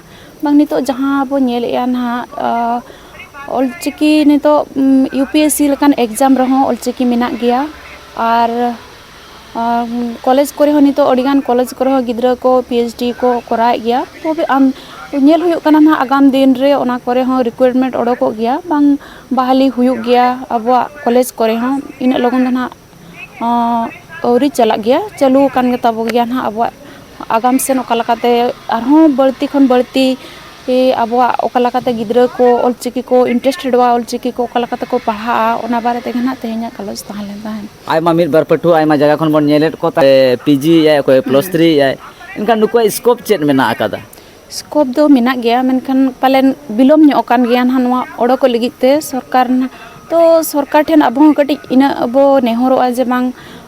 ᱵᱟᱝ ᱱᱤᱛᱚᱜ ᱡᱟᱦᱟᱸ ᱵᱚ ᱧᱮᱞᱮᱜᱼᱟ ᱱᱟᱦᱟᱜ, ᱟ, ᱚᱞᱪᱤᱠᱤ ᱱᱤᱛᱚᱜ, ᱩᱢ, ᱭᱩ ᱯᱤ ᱮᱥ ᱥᱤ ᱞᱮᱠᱟᱱ ᱮᱠᱡᱟᱢ ᱨᱮᱦᱚᱸ ᱚᱞᱪᱤᱠᱤ ᱢᱮᱱᱟᱜ ᱜᱮᱭᱟ᱾ ᱟᱨ, ᱟ, ᱠᱚᱞᱮᱡᱽ ᱠᱚᱨᱮ ᱦᱚᱸ ᱱᱤᱛᱚᱜ ᱟᱹᱰᱤᱜᱟᱱ ᱠᱚᱞᱮᱡᱽ ᱠᱚᱨᱮ ᱦᱚᱸ ᱜᱤᱫᱽᱨᱟᱹ ᱠᱚ ᱯᱤ ᱮᱭᱤᱪ ᱰᱤ ᱠᱚ ᱠᱚᱨᱟᱣᱮᱫ ᱜᱮᱭᱟ᱾ ᱛᱚᱵᱮ ᱟᱢ ᱧᱮᱞ ᱦᱩᱭᱩᱜ ᱠᱟᱱᱟ ᱱᱟᱦᱟᱜ ᱟᱜᱟᱢ ᱫᱤᱱ ᱨᱮ ᱚᱱᱟ ᱠᱚᱨᱮ ᱦᱚᱸ ᱨᱤᱠᱨᱩᱴᱢᱮᱱᱴ ᱚᱰᱳᱠᱚᱜ ᱜᱮᱭᱟ, ᱵᱟᱝ ᱵᱟᱦᱟᱞᱤ ᱦᱩᱭᱩᱜ ᱜᱮᱭᱟ ᱟᱵᱚᱣᱟᱜ ᱠᱚᱞᱮᱡᱽ ᱠᱚᱨᱮ ᱦᱚᱸ᱾ ᱤᱱᱟᱹᱜ ᱞᱚᱜᱚᱱ ᱫᱚ ᱱᱟᱦᱟᱜ ᱚᱸ, ᱟᱹᱣᱨᱤ ᱪᱟᱞᱟᱜ ᱜᱮᱭᱟ, ᱪᱟᱹᱞᱩ ᱟᱠᱟᱱ ᱜᱮ ᱛᱟᱵᱚ ᱜᱮᱭᱟ ᱱᱟᱦᱟᱜ ᱟᱵᱚᱣᱟᱜ ᱟᱜᱟᱢ ᱥᱮᱱ ᱚᱠᱟ ᱞᱮᱠᱟᱛᱮ ᱟᱨᱦᱚᱸ ᱵᱟᱹᱲᱛᱤ ᱠᱷᱚᱱ ᱵᱟᱹᱲᱛᱤ, ᱮ, ᱟᱵᱚᱣᱟᱜ ᱚᱠᱟ ᱞᱮᱠᱟᱛᱮ ᱜᱤᱫᱽᱨᱟᱹ ᱠᱚ ᱚᱞᱪᱤᱠᱤ ᱠᱚ ᱤᱱᱴᱟᱨᱮᱥᱴᱮᱰᱚᱜᱼᱟ, ᱚᱞᱪᱤᱠᱤ ᱠᱚ ᱚᱠᱟ ᱞᱮᱠᱟ ᱛᱮᱠᱚ ᱯᱟᱲᱦᱟᱜᱼᱟ, ᱚᱱᱟ ᱵᱟᱨᱮ ᱛᱮᱜᱮ ᱱᱟᱦᱟᱜ ᱛᱮᱦᱮᱧᱟᱜ ᱜᱟᱞᱚᱪ ᱛᱟᱦᱮᱸ ᱞᱮᱱ ᱛᱟᱦᱮᱸᱫ᱾ ᱟᱭᱢᱟ ᱢᱤᱫ ᱵᱟᱨ ᱯᱟᱹᱴᱷᱩᱣᱟᱹ ᱟᱭᱢᱟ ᱡᱟᱭᱜᱟ ᱠᱷᱚᱱ ᱵᱚᱱ ᱧᱮᱞᱮᱫ ᱠᱚ, ᱛᱟ-, ᱯᱤ ᱡᱤ ᱮᱫ ᱟᱭ, ᱚᱠᱚᱭ ᱯᱞᱟᱥ ᱦᱩᱸ᱾ ᱛᱷᱨᱤ ᱮᱫ ᱟᱭ, ᱮᱱᱠᱷᱟᱱ ᱱᱩᱠᱩᱣᱟᱜ ᱥᱠᱳᱯ ᱪᱮᱫ ᱢᱮᱱᱟᱜ ᱟᱠᱟᱫᱟ? ᱥᱠᱳᱯ ᱫᱚ ᱢᱮᱱᱟᱜ ᱜᱮᱭᱟ, ᱢᱮᱱᱠᱷᱟᱱ ᱯᱟᱞᱮᱱ ᱵᱤᱞᱚᱢ ᱧᱚᱜ ᱟᱠᱟᱱ ᱜᱮᱭᱟ ᱱᱟᱦᱟᱜ ᱱᱚᱣᱟ ᱚᱰᱳᱠᱚᱜ ᱞᱟᱹᱜᱤᱫ ᱛᱮ ᱥᱚᱨᱠᱟᱨ ᱱᱟ-, ᱛᱚ ᱥᱚᱨᱠᱟᱨ ᱴᱷᱮᱱ ᱟᱵᱚ ᱦᱚᱸ ᱠᱟᱹᱴᱤᱡ ᱤᱱᱟᱹᱜ ᱵᱚ ᱱᱮᱦᱚᱨᱚᱜᱼᱟ ᱡᱮ ᱵᱟᱝ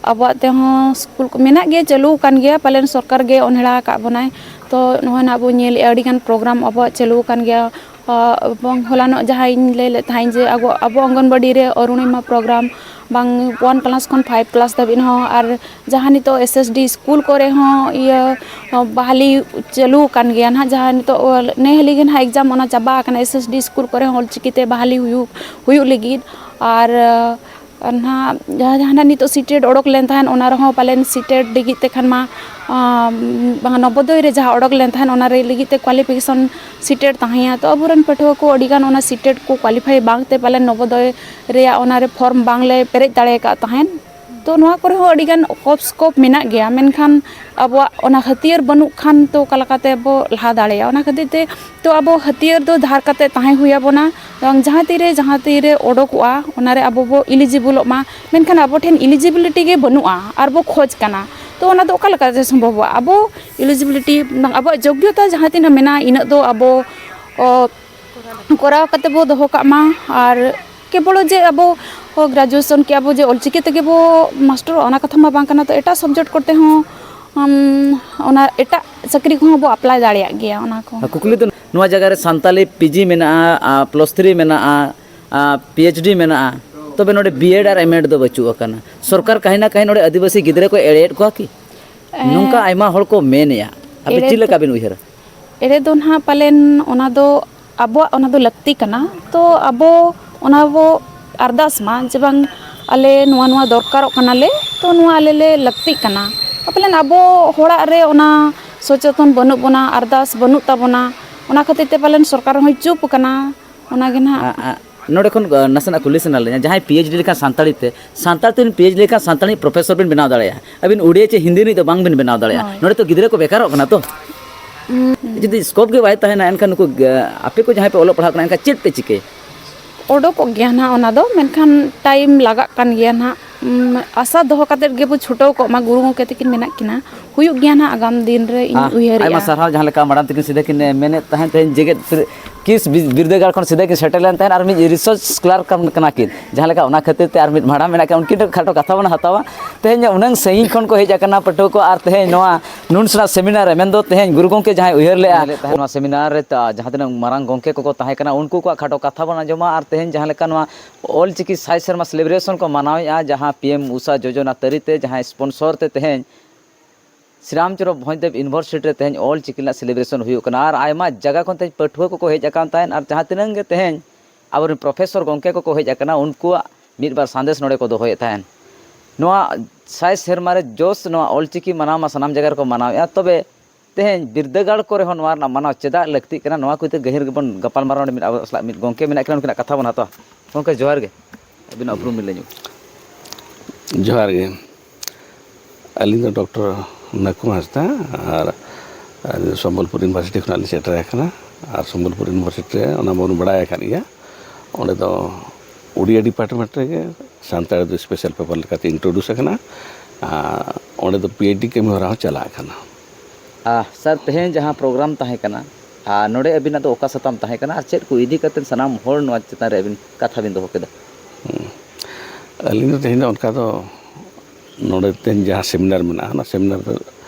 ᱟᱵᱚᱣᱟᱜ ᱛᱮᱦᱚᱸ ᱥᱠᱩᱞ ᱠᱚ ᱢᱮᱱᱟᱜ ᱜᱮᱭᱟ, ᱪᱟᱹᱞᱩ ᱟᱠᱟᱱ ᱜᱮᱭᱟ, ᱯᱟᱞᱮᱱ ᱥᱚᱨᱠᱟᱨ ᱜᱮ ᱚᱱᱦᱮᱲᱟ ᱟᱠᱟᱫ ᱵᱚᱱᱟᱭ᱾ ᱛᱚ ᱱᱚᱜᱼᱚᱭ ᱱᱟᱦᱟᱜ ᱵᱚ ᱧᱮᱞᱮᱫᱼᱟ ᱟᱹᱰᱤᱜᱟᱱ ᱯᱨᱳᱜᱨᱟᱢ ᱟᱵᱚᱣᱟᱜ ᱪᱟᱹᱞᱩ ᱟᱠᱟᱱ ᱜᱮᱭᱟ᱾ ᱟᱸ, ᱮᱵᱚᱝ ᱦᱚᱞᱟᱱᱚᱜ ᱡᱟᱦᱟᱸ ᱤᱧ ᱞᱟᱹᱭ ᱞᱮᱫ ᱛᱟᱦᱮᱸᱫ ᱡᱮ ᱟᱵᱚ, ᱟᱵᱚ ᱚᱝᱜᱚᱱᱵᱟᱲᱤ ᱨᱮ ᱚᱨᱩᱬᱤᱢᱟ ᱯᱨᱳᱜᱨᱟᱢ ᱵᱟᱝ ᱚᱣᱟᱱ ᱠᱞᱟᱥ ᱠᱷᱚᱱ ᱯᱷᱟᱭᱤᱵᱷ ᱠᱞᱟᱥ ᱫᱷᱟᱹᱵᱤᱡ ᱦᱚᱸ, ᱟᱨ ᱡᱟᱦᱟᱸ ᱱᱤᱛᱚᱜ ᱮᱥ ᱮᱥ ᱰᱤ ᱥᱠᱩᱞ ᱠᱚᱨᱮ ᱦᱚᱸ ᱤᱭᱟᱹ ᱵᱟᱦᱟᱞᱤ ᱪᱟᱹᱞᱩ ᱟᱠᱟᱱ ᱜᱮᱭᱟ ᱱᱟᱦᱟᱜ, ᱡᱟᱦᱟᱸ ᱱᱤᱛᱚᱜ ᱱᱮ ᱦᱟᱹᱞᱤ ᱜᱮ ᱱᱟᱦᱟᱜ ᱮᱠᱡᱟᱢ ᱚᱱᱟ ᱪᱟᱵᱟ ᱟᱠᱟᱱᱟ, ᱮᱥ ᱮᱥ ᱰᱤ ᱥᱠᱩᱞ ᱠᱚᱨᱮ ᱦᱚᱸ ᱚᱞᱪᱤᱠᱤ ᱛᱮ ᱵᱟᱦᱟᱞᱤ ᱦᱩᱭᱩᱜ, ᱦᱩᱭᱩᱜ ᱞᱟᱹᱜᱤᱫ᱾ ᱟᱨ ᱟᱨ ᱱᱟᱦᱟᱜ ᱡᱟᱦᱟᱸ, ᱡᱟᱦᱟᱱᱟᱜ ᱱᱤᱛᱚᱜ ᱥᱤᱴᱮᱴ ᱚᱰᱚᱠ ᱞᱮᱱ ᱛᱟᱦᱮᱸᱫ, ᱚᱱᱟ ᱨᱮᱦᱚᱸ ᱯᱟᱞᱮᱱ ᱥᱤᱴᱮᱴ ᱞᱟᱹᱜᱤᱫ ᱛᱮ ᱠᱷᱟᱱ ᱢᱟ, ᱟᱸ, ᱵᱟᱝᱟ, ᱱᱚᱵᱳᱫᱚᱭ ᱨᱮ ᱡᱟᱦᱟᱸ ᱚᱰᱚᱠ ᱞᱮᱱ ᱛᱟᱦᱮᱸᱫ, ᱚᱱᱟ ᱨᱮ ᱞᱟᱹᱜᱤᱫ ᱛᱮ ᱠᱣᱟᱞᱤᱯᱷᱤᱠᱮᱥᱚᱱ ᱥᱤᱴᱮᱴ ᱛᱟᱦᱮᱸᱭᱟ᱾ ᱛᱚ ᱟᱵᱚᱨᱮᱱ ᱯᱟᱹᱴᱷᱩᱣᱟᱹ ᱠᱚ ᱟᱹᱰᱤᱜᱟᱱ ᱚᱱᱟ ᱥᱤᱴᱮᱴ ᱠᱚ ᱠᱣᱟᱞᱤᱯᱷᱟᱭ ᱵᱟᱝ ᱛᱮ ᱯᱟᱞᱮᱱ ᱱᱚᱵᱳᱫᱚᱭ ᱨᱮᱭᱟᱜ ᱚᱱᱟ ᱨᱮ ᱯᱷᱚᱨᱢ ᱵᱟᱝᱞᱮ ᱯᱮᱨᱮᱡ ᱫᱟᱲᱮ ᱟᱠᱟᱫ ᱛᱟᱦᱮᱸᱫ᱾ ᱛᱚ ᱱᱚᱣᱟ ᱠᱚᱨᱮ ᱦᱚᱸ ᱟᱹᱰᱤ ᱜᱟᱱ ᱚᱵᱷᱟᱵᱽ ᱥᱠᱳᱯ ᱢᱮᱱᱟᱜ ᱜᱮᱭᱟ, ᱢᱮᱱᱠᱷᱟᱱ ᱟᱵᱚᱣᱟᱜ ᱚᱱᱟ ᱦᱟᱹᱛᱭᱟᱹᱨ ᱵᱟᱹᱱᱩᱜ ᱠᱷᱟᱱ ᱛᱚ ᱚᱠᱟ ᱞᱮᱠᱟᱛᱮ ᱵᱚ ᱞᱟᱦᱟ ᱫᱟᱲᱮᱭᱟᱜᱼᱟ? ᱚᱱᱟ ᱠᱷᱟᱹᱛᱤᱨ ᱛᱮ ᱛᱚ ᱟᱵᱚ ᱦᱟᱹᱛᱭᱟᱹᱨ ᱫᱚ ᱫᱷᱟᱨ ᱠᱟᱛᱮ ᱛᱟᱦᱮᱸ ᱦᱩᱭ ᱟᱵᱚᱱᱟ, ᱵᱟᱝ ᱡᱟᱦᱟᱸ ᱛᱤᱨᱮ ᱡᱟᱦᱟᱸ ᱛᱤᱨᱮ ᱚᱰᱚᱠᱚᱜᱼᱟ, ᱚᱱᱟᱨᱮ ᱟᱵᱚ ᱵᱚ ᱤᱞᱤᱡᱤᱵᱚᱞᱚᱜ ᱢᱟ, ᱢᱮᱱᱠᱷᱟᱱ ᱟᱵᱚ ᱴᱷᱮᱱ ᱤᱞᱤᱡᱤᱵᱤᱞᱤᱴᱤ ᱜᱮ ᱵᱟᱹᱱᱩᱜᱼᱟ ᱟᱨ ᱵᱚ ᱠᱷᱚᱡᱽ ᱠᱟᱱᱟ᱾ ᱛᱚ ᱚᱱᱟ ᱫᱚ ᱚᱠᱟ ᱞᱮᱠᱟᱛᱮ ᱥᱚᱢᱵᱷᱚᱵᱚᱜᱼᱟ? ᱟᱵᱚ ᱤᱞᱤᱡᱤᱵᱤᱞᱤᱴᱤ ᱵᱟᱝ, ᱟᱵᱚᱣᱟᱜ ᱡᱳᱜᱽᱜᱚᱛᱟ ᱡᱟᱦᱟᱸ ᱛᱤᱱᱟᱹᱜ ᱢᱮᱱᱟᱜᱼᱟ, ᱤᱱᱟᱹᱜ ᱫᱚ ᱟᱵᱚ, ᱚ, ᱠᱚᱨᱟᱣ ᱠᱟᱛᱮ ᱵᱚ ᱫᱚᱦᱚ ᱠᱟᱜ ᱢᱟ᱾ ᱟᱨ ᱠᱮᱵᱚᱞ ᱡᱮ ᱟᱵᱚ ᱜᱨᱮᱡᱩᱭᱮᱥᱚᱱ ᱠᱮᱜᱼᱟ ᱵᱚ, ᱡᱮ ᱚᱞᱪᱤᱠᱤ ᱛᱮᱜᱮ ᱵᱚ ᱢᱟᱥᱴᱟᱨᱚᱜᱼᱟ, ᱚᱱᱟ ᱠᱟᱛᱷᱟ ᱢᱟ ᱵᱟᱝ ᱠᱟᱱᱟ᱾ ᱛᱚ ᱮᱴᱟᱜ ᱥᱟᱵᱽᱡᱮᱠᱴ ᱠᱚᱛᱮ ᱦᱚᱸ, ᱟᱢ, ᱚᱱᱟ ᱮᱴᱟᱜ ᱪᱟᱹᱠᱨᱤ ᱠᱚᱦᱚᱸ ᱵᱚ ᱟᱯᱞᱟᱭ ᱫᱟᱲᱮᱭᱟᱜ ᱜᱮᱭᱟ, ᱚᱱᱟ ᱠᱚ᱾ ᱠᱩᱠᱞᱤ ᱫᱚ ᱱᱚᱣᱟ ᱡᱟᱭᱜᱟ ᱨᱮ ᱥᱟᱱᱛᱟᱞᱤ ᱯᱤᱡᱤ ᱢᱮᱱᱟᱜᱼᱟ, ᱟ, ᱯᱞᱟᱥ ᱛᱷᱨᱤ ᱢᱮᱱᱟᱜᱼᱟ, ᱟ, ᱯᱤ ᱮᱭᱤᱪ ᱰᱤ ᱢᱮᱱᱟᱜᱼᱟ, ᱛᱚᱵᱮ ᱱᱚᱰᱮ ᱵᱤ ᱮᱰ ᱟᱨ ᱮᱢ ᱮᱰ ᱫᱚ ᱵᱟᱹᱪᱩᱜ ᱟᱠᱟᱱᱟ᱾ ᱥᱚᱨᱠᱟᱨ ᱠᱟᱹᱦᱤ ᱱᱟ ᱠᱟᱹᱦᱤ ᱱᱚᱰᱮ ᱟᱹᱫᱤᱵᱟᱹᱥᱤ ᱜᱤᱫᱽᱨᱟᱹ ᱠᱚ ᱮᱲᱮᱭᱮᱫ ᱠᱚᱣᱟ ᱠᱤ? ᱮᱸ, ᱱᱚᱝᱠᱟ ᱟᱭᱢᱟ ᱦᱚᱲ ᱠᱚ ᱢᱮᱱᱮᱜᱼᱟ᱾ ᱟᱯᱮ ᱮᱲᱮ ᱪᱮᱫ ᱞᱮᱠᱟ ᱵᱤᱱ ᱩᱭᱦᱟᱹᱨᱟ? ᱮᱲᱮ ᱫᱚ ᱱᱟᱦᱟᱜ ᱯᱟᱞᱮᱱ ᱚᱱᱟ ᱫᱚ ᱟᱵᱚᱣᱟᱜ ᱚᱱᱟ ᱫᱚ ᱞᱟᱹᱠᱛᱤ ᱠᱟᱱᱟ, ᱛᱚ ᱟᱵᱚ ᱚᱱᱟ ᱵᱚ ᱟᱨᱫᱟᱥ ᱢᱟ ᱡᱮ ᱵᱟᱝ ᱟᱞᱮ ᱱᱚᱣᱟ ᱱᱚᱣᱟ ᱫᱚᱨᱠᱟᱨᱚᱜ ᱠᱟᱱᱟᱞᱮ, ᱛᱚ ᱱᱚᱣᱟ ᱟᱞᱮ ᱞᱮ ᱞᱟᱹᱠᱛᱤᱜ ᱠᱟᱱᱟ᱾ ᱯᱟᱞᱮᱱ ᱟᱵᱚ ᱦᱚᱲᱟᱜ ᱨᱮ ᱚᱱᱟ ᱥᱚᱪᱮᱛᱚᱱ ᱵᱟᱹᱱᱩᱜ ᱵᱚᱱᱟ, ᱟᱨᱫᱟᱥ ᱵᱟᱹᱱᱩᱜ ᱛᱟᱵᱚᱱᱟ, ᱚᱱᱟ ᱠᱷᱟᱹᱛᱤᱨ ᱛᱮ ᱯᱟᱞᱮᱱ ᱥᱚᱨᱠᱟᱨ ᱦᱚᱸᱭ ᱪᱩᱯ ᱟᱠᱟᱱᱟ᱾ ᱚᱱᱟᱜᱮ ᱱᱟᱦᱟᱜ᱾ ᱟ, ᱟ, ᱱᱚᱰᱮ ᱠᱷᱚᱱ, ᱟ, ᱱᱟᱥᱮᱱᱟᱜ ᱠᱩᱞᱤ ᱥᱟᱱᱟ ᱞᱤᱧᱟ, ᱡᱟᱦᱟᱸᱭ ᱯᱤ ᱮᱭᱤᱪ ᱰᱤ ᱞᱮᱠᱷᱟᱱ ᱥᱟᱱᱛᱟᱲᱤ ᱛᱮ, ᱥᱟᱱᱛᱟᱲ ᱛᱮᱵᱤᱱ ᱯᱤ ᱮᱭᱤᱪ ᱰᱤ ᱞᱮᱠᱷᱟᱱ ᱥᱟᱱᱛᱟᱲᱤ ᱯᱨᱚᱯᱷᱮᱥᱚᱨ ᱵᱤᱱ ᱵᱮᱱᱟᱣ ᱫᱟᱲᱮᱭᱟᱜᱼᱟ, ᱟᱹᱵᱤᱱ ᱩᱰᱤᱭᱟ ᱪᱮ ᱦᱤᱱᱫᱤ ᱨᱤᱱᱤᱡ ᱫᱚ ᱵᱟᱝ ᱵᱤᱱ ᱵᱮᱱᱟᱣ ᱫᱟᱲᱮᱭᱟᱜᱼᱟ᱾ ᱦᱳᱭ᱾ ᱱᱚᱰᱮ ᱛᱚ ᱜᱤᱫᱽᱨᱟᱹ ᱠᱚ ᱵᱮᱠᱟᱨᱚᱜ ᱠᱟᱱᱟ ᱛᱚ᱾ ᱦᱩᱸ, ᱦᱩᱸ᱾ ᱡᱩᱫᱤ ᱥᱠᱳᱯ ᱜᱮ ᱵᱟᱭ ᱛᱟᱦᱮᱱᱟ, ᱮᱱᱠᱷᱟᱱ ᱱᱩᱠᱩ, ᱟ, ᱟᱯᱮ ᱠᱚ ᱡᱟᱦᱟᱸᱭ ᱯᱮ ᱚᱞᱚᱜ ᱯᱟᱲᱦᱟᱜ ᱠᱟᱱᱟ, ᱮᱱᱠᱷᱟᱱ ᱪᱮᱫ ᱯᱮ ᱪᱤᱠᱟᱹᱭᱟ? ᱚᱰᱚᱠᱚᱜ ᱜᱮᱭᱟ ᱱᱟᱦᱟᱜ ᱚᱱᱟ ᱫᱚ, ᱢᱮᱱᱠᱷᱟᱱ ᱴᱟᱭᱤᱢ ᱞᱟᱜᱟᱜ ᱠᱟᱱ ᱜᱮᱭᱟ ᱱᱟᱦᱟᱜ᱾ ᱩᱢ, ᱟᱥᱟ ᱫᱚᱦᱚ ᱠᱟᱛᱮᱫ ᱜᱮᱵᱚ ᱪᱷᱩᱴᱟᱹᱣ ᱠᱚᱜ ᱢᱟ, ᱜᱩᱨᱩ ᱜᱚᱢᱠᱮ ᱛᱟᱹᱠᱤᱱ ᱢᱮᱱᱟᱜ ᱠᱤᱱᱟ, ᱦᱩᱭᱩᱜ ᱜᱮᱭᱟ ᱱᱟᱦᱟᱜ ᱟᱜᱟᱢ ᱫᱤᱱ ᱨᱮ, ᱤᱧ ᱟᱦ, ᱩᱭᱦᱟᱹᱨᱮᱜᱼᱟ᱾ ᱟᱭᱢᱟ ᱥᱟᱨᱦᱟᱣ, ᱡᱟᱦᱟᱸ ᱞᱮᱠᱟ ᱢᱟᱲᱟᱝ ᱛᱟᱹᱠᱤᱱ ᱥᱤᱫᱷᱟᱹ ᱠᱤᱱ ᱢᱮᱱᱮᱫ ᱛᱟᱦᱮᱸᱫ, ᱛᱮᱦᱮᱧ ᱡᱮᱜᱮᱛ ᱥᱤᱨ-, ᱠᱤᱥ ᱵᱤ-, ᱵᱤᱨᱫᱟᱹᱜᱟᱲ ᱠᱷᱚᱱ ᱥᱤᱫᱷᱟᱹ ᱠᱤᱱ ᱥᱮᱴᱮᱨ ᱞᱮᱱ ᱛᱟᱦᱮᱸᱫ ᱟᱨ ᱢᱤᱫ ᱨᱤᱥᱟᱨᱪ ᱥᱠᱚᱞᱟᱨ ᱠᱟᱱ, ᱠᱟᱱᱟ ᱠᱤᱱ, ᱡᱟᱦᱟᱸ ᱞᱮᱠᱟ ᱚᱱᱟ ᱠᱷᱟᱹᱛᱤᱨ ᱛᱮ ᱟᱨ ᱢᱤᱫ ᱢᱟᱲᱟᱝ ᱢᱮᱱᱟᱜ ᱠᱤᱱᱟ, ᱩᱱᱠᱤᱱ ᱴᱷᱮᱱ ᱠᱷᱟᱴᱚ ᱠᱟᱛᱷᱟ ᱵᱚᱱ ᱦᱟᱛᱟᱣᱟ᱾ ᱛᱮᱦᱮᱧ ᱩᱱᱟᱹᱝ ᱥᱟᱺᱜᱤᱧ ᱠᱷᱚᱱ ᱠᱚ ᱦᱮᱡ ᱟᱠᱟᱱᱟ ᱯᱟᱹᱴᱷᱩᱣᱟᱹ ᱠᱚ, ᱟᱨ ᱛᱮᱦᱮᱧ ᱱᱚᱣᱟ ᱱᱩᱱ ᱥᱮᱬᱟ ᱥᱮᱢᱤᱱᱟᱨ ᱨᱮ, ᱢᱮᱱᱫᱚ ᱛᱮᱦᱮᱧ ᱜᱩᱨᱩ ᱜᱚᱢᱠᱮ ᱡᱟᱦᱟᱸᱭ ᱩᱭᱦᱟᱹᱨ ᱞᱮᱫᱼᱟ, ᱞᱮᱫ ᱛᱟᱦᱮᱸᱫ ᱱᱚᱣᱟ ᱥᱮᱢᱤᱱᱟᱨ ᱨᱮ ᱛᱟ-, ᱡᱟᱦᱟᱸ ᱛᱤᱱᱟᱹᱜ ᱢᱟᱨᱟᱝ ᱜᱚᱢᱠᱮ ᱠᱚᱠᱚ ᱛᱟᱦᱮᱸ ᱠᱟᱱᱟ, ᱩᱱᱠᱩ ᱠᱚᱣᱟᱜ ᱠᱷᱟᱴᱚ ᱠᱟᱛᱷᱟ ᱵᱚᱱ ᱟᱸᱡᱚᱢᱟ, ᱟᱨ ᱛᱮᱦᱮᱧ ᱡᱟᱦᱟᱸ ᱞᱮᱠᱟ ᱱᱚᱣᱟ ᱚᱞ ᱪᱤᱠᱤ ᱥᱟᱭ ᱥᱮᱨᱢᱟ ᱥᱮᱞᱤᱵᱨᱮᱥᱚᱱ ᱠᱚ ᱢᱟᱱᱟᱣᱮᱫᱼᱟ, ᱡᱟᱦᱟᱸ ᱯᱤ ᱮᱢ ᱩᱥᱟ ᱡᱳᱡᱚᱱᱟ ᱛᱟᱹᱨᱤ ᱛᱮ, ᱡᱟᱦᱟᱸᱭ ᱥᱯᱚᱱᱥᱚᱨ ᱛᱮ ᱛᱮᱦᱮᱧ ᱥᱨᱤ ᱨᱟᱢᱪᱚᱨᱚ ᱵᱷᱚᱸᱡᱽᱫᱮᱵᱽ ᱤᱭᱩᱱᱤᱵᱷᱟᱨᱥᱤᱴᱤ ᱨᱮ ᱛᱮᱦᱮᱧ ᱚᱞ ᱪᱤᱠᱤ ᱨᱮᱱᱟᱜ ᱥᱮᱞᱤᱵᱨᱮᱥᱚᱱ ᱦᱩᱭᱩᱜ ᱠᱟᱱᱟ, ᱟᱨ ᱟᱭᱢᱟ ᱡᱟᱭᱜᱟ ᱠᱷᱚᱱ ᱛᱮᱦᱮᱧ ᱯᱟᱹᱴᱷᱩᱣᱟᱹ ᱠᱚᱠᱚ ᱦᱮᱡ ᱟᱠᱟᱱ ᱛᱟᱦᱮᱸᱫ, ᱟᱨ ᱡᱟᱦᱟᱸ ᱛᱤᱱᱟᱹᱜ ᱜᱮ ᱛᱮᱦᱮᱧ ᱟᱵᱚᱨᱮᱱ ᱯᱨᱚᱯᱷᱮᱥᱚᱨ ᱜᱚᱢᱠᱮ ᱠᱚᱠᱚ ᱦᱮᱡ ᱟᱠᱟᱱᱟ, ᱩᱱᱠᱩᱣᱟᱜ ᱢᱤᱫ ᱵᱟᱨ ᱥᱟᱸᱫᱮᱥ ᱱᱚᱰᱮ ᱠᱚ ᱫᱚᱦᱚᱭᱮᱫ ᱛᱟᱦᱮᱸᱫ᱾ ᱱᱚᱣᱟ ᱥᱟᱭ ᱥᱮᱨᱢᱟ ᱨᱮ ᱡᱚᱥ ᱱᱚᱣᱟ ᱚᱞ ᱪᱤᱠᱤ ᱢᱟᱱᱟᱣ ᱢᱟ ᱥᱟᱱᱟᱢ ᱡᱟᱭᱜᱟ ᱨᱮᱠᱚ ᱢᱟᱱᱟᱣᱮᱫᱼᱟ, ᱛᱚᱵᱮ ᱛᱮᱦᱮᱧ ᱵᱤᱨᱫᱟᱹᱜᱟᱲ ᱠᱚᱨᱮ ᱦᱚᱸ ᱱᱚᱣᱟ ᱨᱮᱱᱟᱜ ᱢᱟᱱᱟᱣ ᱪᱮᱫᱟᱜ ᱞᱟᱹᱠᱛᱤᱜ ᱠᱟᱱᱟ, ᱱᱚᱣᱟ ᱠᱚ ᱤᱫᱤ ᱜᱟᱹᱦᱤᱨ ᱜᱮᱵᱚᱱ ᱜᱟᱯᱟᱞᱢᱟᱨᱟᱣᱟ᱾ ᱱᱚᱰᱮ ᱢᱤᱫ ᱟᱵᱚ ᱥᱟᱞᱟᱜ ᱢᱤᱫ ᱜᱚᱢᱠᱮ ᱢᱮᱱᱟᱜ ᱠᱤᱱᱟ, ᱩᱱᱠᱤᱱᱟᱜ ᱠᱟᱛᱷᱟ ᱵᱚᱱ ᱦᱟᱛᱟᱣᱟ᱾ ᱜᱚᱢᱠᱮ, ᱡᱚᱦᱟᱨ ᱜᱮ, ᱟᱹᱵᱤᱱᱟᱜ ᱩᱯᱨᱩᱢ ᱵᱤᱱ ᱞᱟᱹᱭ ᱧᱚᱜ᱾ ᱡᱚᱦᱟᱨ ᱜᱮ᱾ ᱟᱹᱞᱤᱧ ᱫᱚ ᱰᱚᱠᱴᱚᱨ ᱱᱟᱹᱠᱩ ᱦᱟᱸᱥᱫᱟ, ᱟᱨ ᱥᱚᱢᱵᱚᱞᱯᱩᱨ ᱤᱭᱩᱱᱤᱵᱷᱟᱨᱥᱤᱴᱤ ᱠᱷᱚᱱᱟᱜ ᱞᱤᱧ ᱥᱮᱴᱮᱨ ᱟᱠᱟᱱᱟ᱾ ᱟᱨ ᱥᱚᱢᱵᱚᱞᱯᱩᱨ ᱤᱭᱩᱱᱤᱵᱷᱟᱨᱥᱤᱴᱤ ᱨᱮ, ᱚᱱᱟ ᱵᱚᱱ ᱵᱟᱲᱟᱭ ᱟᱠᱟᱫ ᱜᱮᱭᱟ, ᱚᱸᱰᱮ ᱫᱚ ᱩᱲᱤᱭᱟ ᱰᱤᱯᱟᱨᱴᱢᱮᱱᱴ ᱨᱮᱜᱮ ᱥᱟᱱᱛᱟᱲᱤ ᱫᱚ ᱥᱯᱮᱥᱟᱞ ᱯᱮᱯᱟᱨ ᱞᱮᱠᱟᱛᱮ ᱤᱱᱴᱨᱳᱰᱩᱥ ᱟᱠᱟᱱᱟ᱾ ᱟᱨ ᱚᱸᱰᱮ ᱫᱚ ᱯᱤ ᱮᱭᱤᱪ ᱰᱤ ᱠᱟᱹᱢᱤ ᱦᱚᱨᱟ ᱦᱚᱸ ᱪᱟᱞᱟᱜ ᱠᱟᱱᱟ᱾ ᱟᱦ, ᱥᱟᱨ, ᱛᱮᱦᱮᱧ ᱡᱟᱦᱟᱸ ᱯᱨᱳᱜᱨᱟᱢ ᱛᱟᱦᱮᱸ ᱠᱟᱱᱟ, ᱟᱨ ᱱᱚᱰᱮ ᱟᱹᱵᱤᱱᱟᱜ ᱫᱚ ᱚᱠᱟ ᱥᱟᱛᱟᱢ ᱛᱟᱦᱮᱸ ᱠᱟᱱᱟ, ᱟᱨ ᱪᱮᱫ ᱠᱚ ᱤᱫᱤ ᱠᱟᱛᱮ ᱥᱟᱱᱟᱢ ᱦᱚᱲ ᱱᱚᱣᱟ ᱪᱮᱛᱟᱱ ᱨᱮ ᱟᱹᱵᱤᱱ ᱠᱟᱛᱷᱟ ᱵᱤᱱ ᱫᱚᱦᱚ ᱠᱮᱫᱟ? ᱦᱩᱸ᱾ ᱟᱹᱞᱤᱧ ᱫᱚ ᱛᱮᱦᱮᱧ ᱫᱚ ᱚᱱᱠᱟ ᱫᱚ ᱱᱚᱰᱮ ᱛᱮᱦᱮᱧ ᱡᱟᱦᱟᱸ ᱥᱮᱢᱤᱱᱟᱨ ᱢᱮᱱᱟᱜᱼᱟ, ᱚᱱᱟ ᱥᱮᱢᱤᱱᱟᱨ